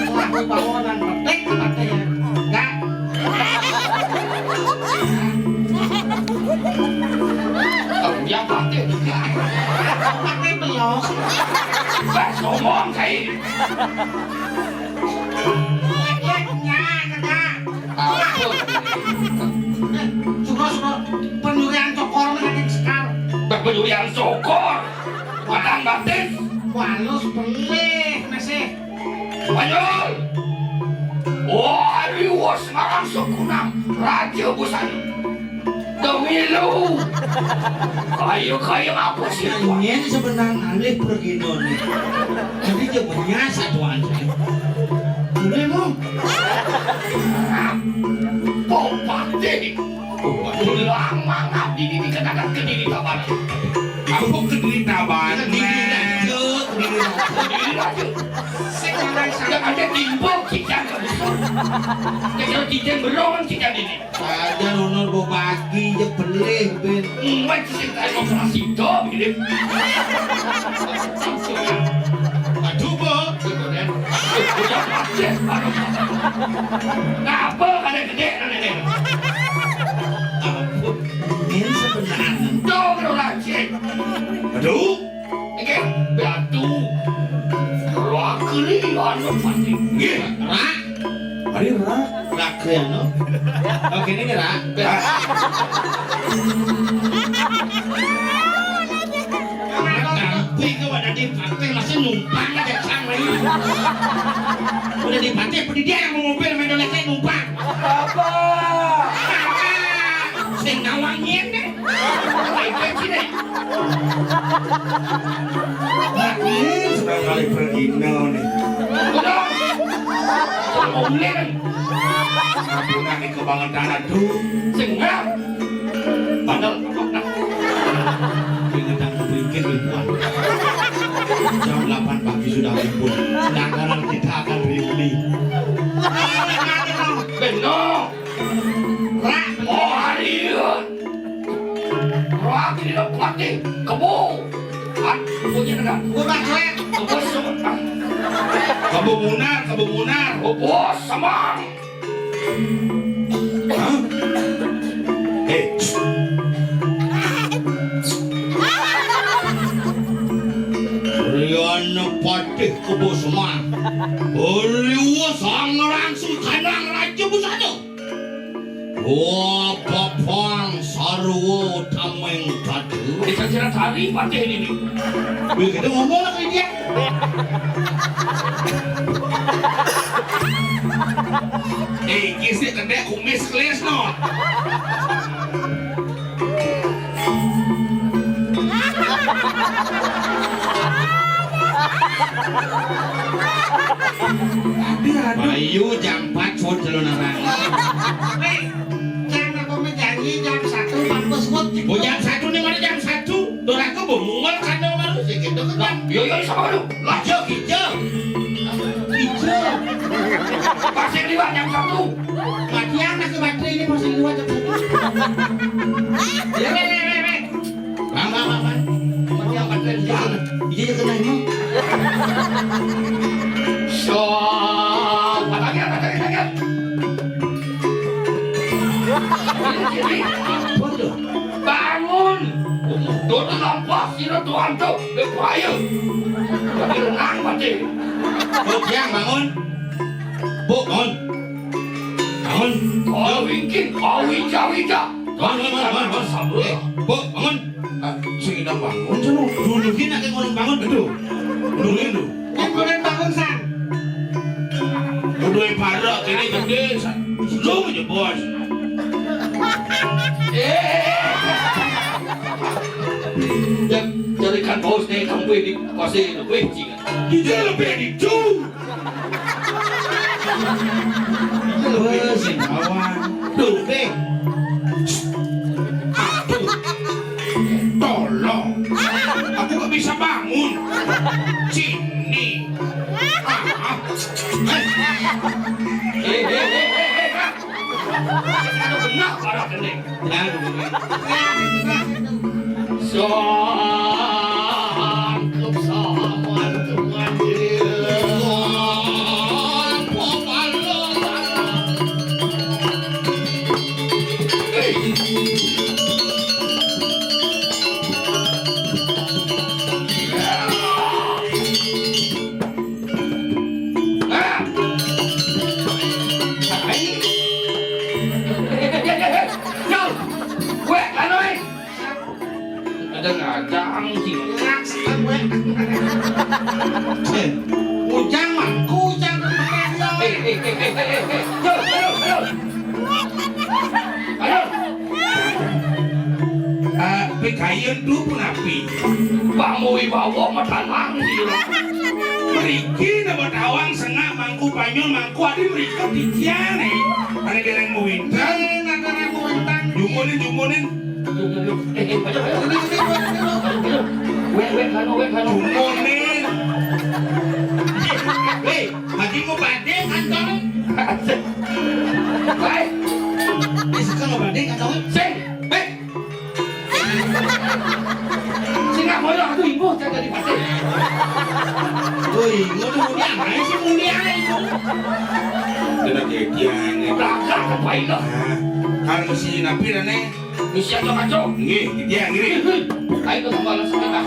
Wah, bawa nang petik Patih ya. Enggak. Dia Patih enggak. Patih belok. Pas ngomong saya. Apa? Eh, suka, suka. Penyurian cokor nih, Sekar. Bah, penyurian cokor. Padang batis. Walus pelih, masih. Panyol. Wah, liwas marang sekunang. Raja busan. Demilu. Kayu-kayu apa sih? Nah, ini sebenarnya alih pergino nih. Jadi jawabnya satu aja. Boleh, Bung? Bupati. Bupati. Lama ngabdi di kedadak kediri kabar. Apa kediri taban? Kediri raja, kediri raja. Kediri raja. Sekarang saya ada timbul cincang. Kejar cincang berong cincang ini. Saja nono bupati je pelih, Ben. Mat sing kae operasi do, Bidin. Aduh, Bu. Ngapa kada gede nang ini? Ampun, ini sebenarnya. Dong, lagi. Aduh. Nggih, batu. Rakri anu pati. Nggih, rak. Ari rak. Rakri anu. Oke, ini rak. Tapi ke wadah di pati masih numpang aja sang lagi. Udah di pati, apa dia yang mau mobil main dolek saya numpang? Apa? Sing nawangin deh. Baik-baik sini. Nah, ini sudah kali pergi nih. Udah. Mau mulai kan? Ampun, iki kebangetan, aduh. Sing ngap. Padahal keringetan keringkin ribuan. Jam delapan pagi sudah ngumpul. Langganan kita akan riuli. Beno. Rak. Oh, hari. Rak ini dah patih. Kebo. Kan, kebonya dah. Kebo dah, cuek. Kebo semut. Kebo munar, kebo munar. Kebo semang. Hah? Eh. Riana patih kebo semang. Riwa sang langsung kanang raja busana. Wah, papang sarwa tameng tadi. Desa Sirasari patih ini nih. Wih, kita ngomong lah ke dia. Eh, iki sih kendek kumis kelis no. Aduh, aduh. Ayo, jam empat suut celana bang. Weh, jam apa menjanji jam satu mampus suut. Oh, jam satu nih, mana jam satu? Tuh aku bengong karena malu sih gitu kan. Yo, yo, sama lu. Lah, hijau, hijau. Hijau. Pasir liwat jam satu. Matian aku baterai ini masih liwat jam satu. Ya, weh, weh, weh, weh. Bang, bang, bang, bang. Matian baterai. Ya, iya, iya, kena emang. Syok. Baterai, baterai, baterai. Ini, ini. Apa tuh? Bangun. Tuh, tuh, nampak sini tuh, antuk. Dia bahaya. Tapi renang, mati. Bu, Tiang, bangun. Bu, bangun. Bangun. Kau wingkin, kau wija-wija. Bangun, bangun, bangun, bangun. Sabar. Eh, Bu, bangun. Ah, sing idang bangun, sono. Dulu ki nak ngurung bangun, betul. Dulu itu. Yang kurang bangun, San. Udah parak ini gede, San. Belum aja, Bos. Eh. Yang carikan bos nih, kamu ini pasti lebih cing. Kita lebih dicung. Wes, sing awan. Tuh, Beh. Aduh. Tolong. Aku gak bisa bangun. Sini. Ah, ah. Eh. Eh, eh, eh, eh, eh, Kak. Aduh, benar, parah, Gendeng. Nah, sanggup sama teman-teman. Ada ngajang sih. Ujang mah, kujang. Eh, eh, eh, eh, eh, eh, eh. Yo, yo, yo. Ayo. Eh, pikayen tu pun api. Bang Wibawa mah tanang sih. Mriki nama tawang sengak mangku panyul mangku adi mrika titian eh. Ane dereng muwinten. Jumunin, jumunin. Eh, eh, ayo, ayo. Wek, wek, kano, wek, kano. Jumunin. Hei, lagi mau badhe kantong. Baik. Wis kok badhe kantong. Sing. Eh. Sing nggak mau aku ibu jaga di pasir. Woi, ngono mulia ae sih, mulia ae itu. Kena ketian. Belakang apa itu? Nah, kalau si Nabi rene. Misi aja kacau. Nggih, dia ngirim. Ayo ke kepala sekitar.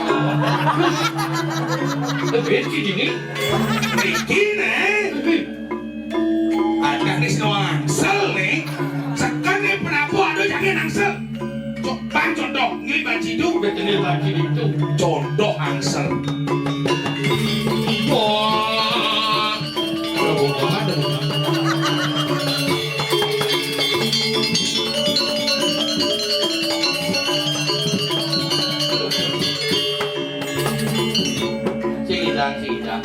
Lebih sih ini. Iki nih. Ada nih sing angsel nih. Sekan nih penabuh aduh jangan angsel. Cok bang contoh ngirim banci itu. Betul banci itu. Contoh angsel. Wah. Ada bohong, ada bohong. Sing idang, sing idang.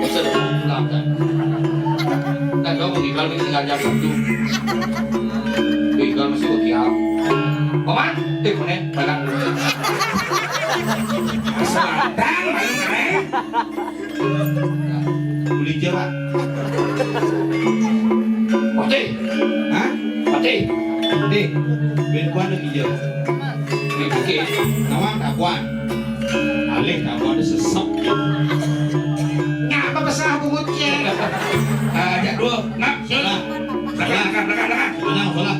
Bisa pulang kan. Kan kau meninggal, meninggal jam satu. Tinggal masih bagi aku. Paman, eh, mana? Mana? Selatan, mana? Uli Jawa. Pati. Hah? Pati. Pati. Ben kuan lagi Jawa. Ini pakai. Nama tak kuan. Alih tak kuan sesep. Ngapa pesan aku muncul? Ah, jak dua. Nak, salah. Belakang, belakang, belakang, belakang. Belakang, salah.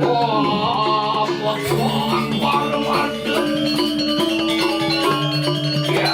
Allahu Akbar, Akbar. Ya.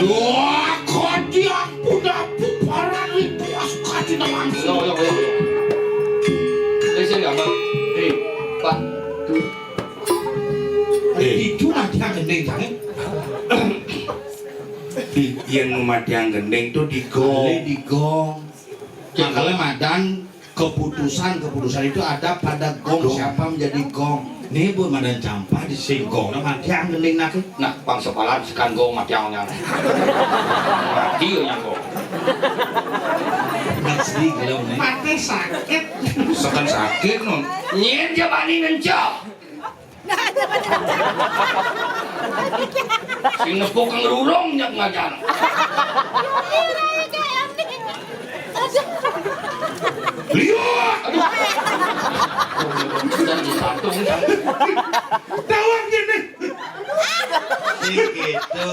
Wah, kok dia punya puparan itu, aku kasih langsung. Yo, yo, yo, yo. Eh, sini, Abang. Eh, Pak. Eh. Itu lagi yang gendeng, Cang. Di, yang matiang gendeng tuh di gong. Di gong. Kalau madan keputusan, keputusan itu ada pada gong. Gong. Siapa menjadi gong? Nih, Bu, madan campah di sing gong. Nah, matiang gendeng nak. Nah, pang sepalan sekan gong matiangnya. Mati ya gong. Nggak sedih kalau nih. Mati sakit. Sekan sakit, non. Nyen jabani ngencok. Sing nepuk kang rurung nyak ngajar. Liuk! Aduh. Jangan dipatung, jangan. Tawang gini. Sing gitu.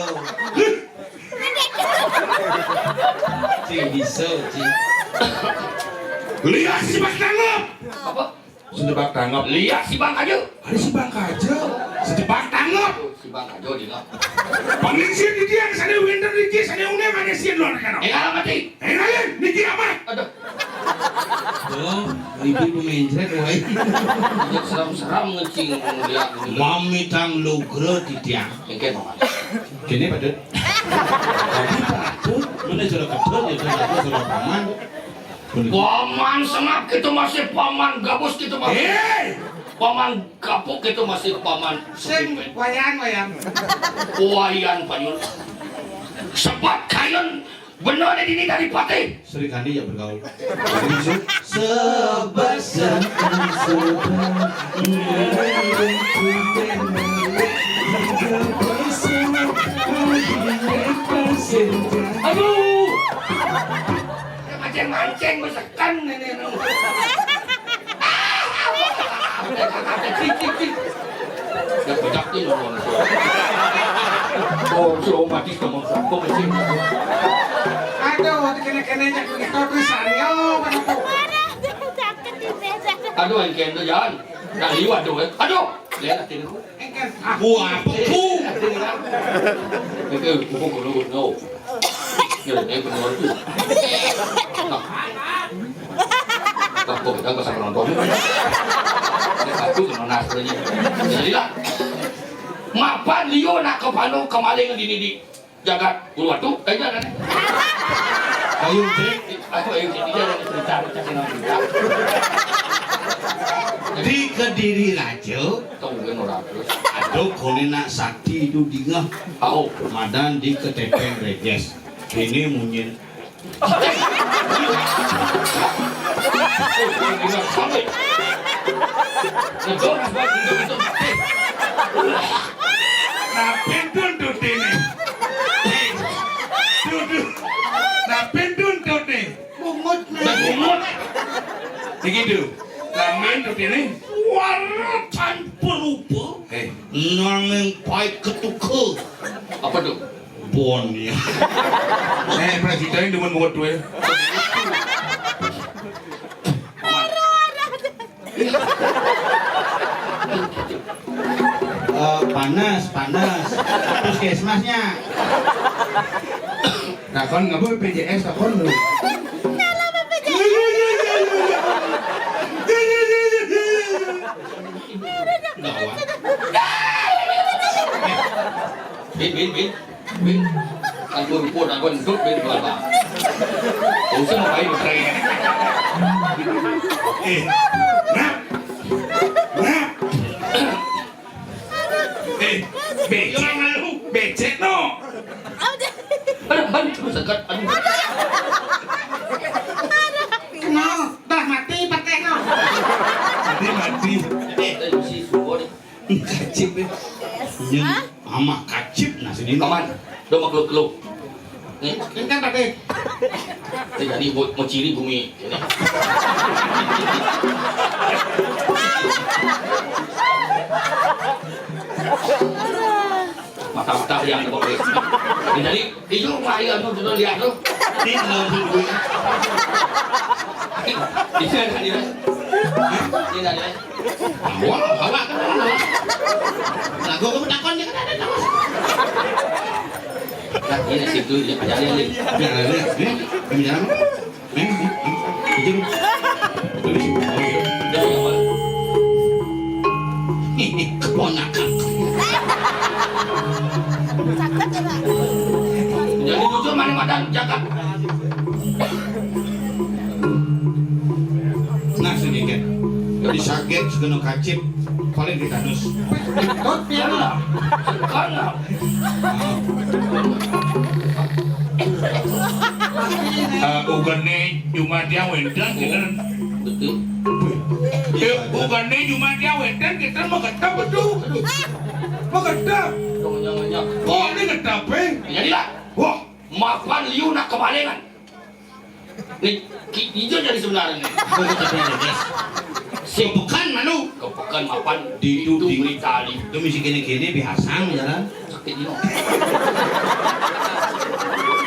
Sing bisa, sing. Liuk si Mas Tanggup. Apa? Sing tebak tanggap. Lihat si Bang Kajo. Ada si Bang Kajo. Sing tebak tanggap. Si Bang Kajo di mana? Paling sih di dia, sana winter di dia, sana unem, ada sih luar kan. Eh, alam mati. Eh, kalian, di dia apa? Aduh. Oh, ibu-ibu mencret, woi. Dia seram-seram ngecing, dia. Mami tang lugra di dia. Engke, Bang. Kene, Pak Dut. Tadi Pak Dut, mana sudah kedut, ya, sudah, sudah paman. Paman sengap gitu masih, paman gabus gitu masih. Hei! Paman kapuk gitu masih, paman. Sing, wayan, wayan. Wayan, Panyul. Sebat kayun, bener deh ini dari patih. Sri Kandi ya bergaul. Jadi, Su. Sebesar, sebesar. Aduh. Mancing-mancing, gue seken ini, lu. Cik, cik, cik. Ya, bedak nih, lu. Oh, si Om Haji sama Satpam, cik. Aduh, kene-kene jak begitu, aku sario, mana tuh? Aduh, yang kendo, jangan. Nah, iya, aduh, eh. Aduh, lihat, aduh. Buah apa? Itu, buku guru, guru, no. Ya, ini benar tuh. Nah. Wah, kok kita pasang penonton. Ini satu kena nas ini. Jadilah. Mapan liu nak kepanu kemaling di, di jagat Uluwatu, kayaknya ada nih. Ayo, Cek. Aku ayo, Cek. Iya, ada cerita, cerita, cerita. Di Kediri Raja. Tungguin orang terus. Aduh, kone nak sakti itu dingeh. Au. Madan di Ketepeng Reges. Ini munyin. Sampai. Ngedoras banget, ngedoras. Nah, pentun tuh ini. Tuh, tuh. Nah, pentun tuh ini. Bungut, nih. Nah, bungut. Begitu. Lamen tuh ini. Suara tanpa rupa. Eh. Nanging pait ketuke. Apa tuh? Bon ya. Eh, presiden demen bungut tuh ya. Eh, panas, panas. Puskesmasnya. Takon nggak boleh P J S, takon lu. Gawat. Bin, bin, bin. Bin. Kan gua rumput, kan gua ndut, bin, gua apa? Gua usah ngapain, gua keren. Eh, nah. Nah. Eh, becek lu, becek no. Aduh, aduh, aduh, sekat, aduh. Kenal, dah mati pakai no. Mati, mati. Eh, eh, si Subo nih. Kacip ya. Nyen, ama kacip nah sini. Paman, do makluk lu. Nih, ini kan pakai. Ini jadi mau, mau ciri bumi. Ini. Mata-mata yang ada bumi. Ini jadi, itu rumah yang mau tuh lihat tuh. Ini kalau bumi. Ini ada. Ini ada. Wah, awak kan. Lagu kamu takon dia kan ada takon. Nah, ini situ dia pacarin nih. Nah, ini, ini, ini jalan. Ini, ini, ini. Ini, ini. Ini keponakan. Jadi jujur mana madan jagat. Nah, sedikit. Jadi sakit, segeno kacip, paling kita dus. Betul, ya, lah. Karena. Eh, ugene cuma dia wénten, gitu. Betul. Eh, ugene cuma dia wénten, kita mah ketep, betul. Mah ketep. Jangan, jangan, jangan. Kok ini ketep, eh? Jadilah. Wah. Mapan liu nak kemalingan. Nih, ki-, ijo jadi sebenarnya nih. Kepekan manu. Kepekan mapan di itu di berita di. Itu misi kene-kene biasa jalan. Sakit dino.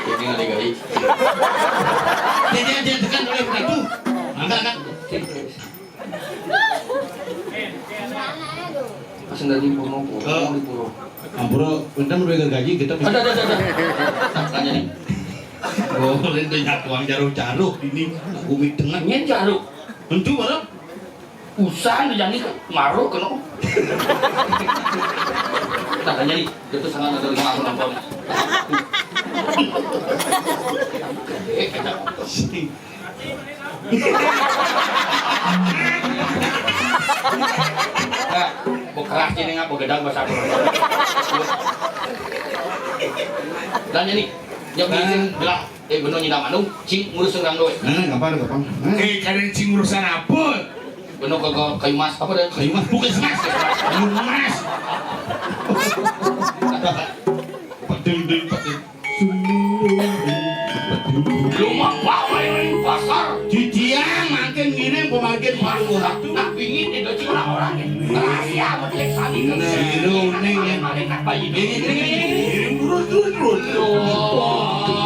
Ini ada gali. Dia, dia, dia tekan oleh batu. Angkat, angkat. Asal dari Purno, Purno di Purno. Ampura, kita mau gaji kita. Ada, ada, ada, ada. Tanya nih. Oh, itu nyak uang jaruh-jaruh ini. Bumi tengah. Ini jaruh. Tentu barang. Usan dijani ngaruh kena. Tanya nih, itu sangat ada lima aku nonton. Eh, ada. Nah, bu keras ini ngapa gedang bahasa apa? Dan ini, yang bikin belah, eh, bener nyinam anu, cing ngurus orang doang. Nah, gampang, gampang. Nah. Eh, kalian cing urusan apa? Bener ke, ke kayu mas, apa dah? Kayu mas, bukan mas. Kayu mas. Padung, ding, padung. Lu mah bawa yang pasar. Didiang makin ngiring pemakin palu. Nak bingit itu cuma orang-orang. Rahasia, betul, kami. Nah, itu nih, ya. Malaikat bayi. Ini, ini, ini, ini. Ngiring terus, terus, terus. Loh.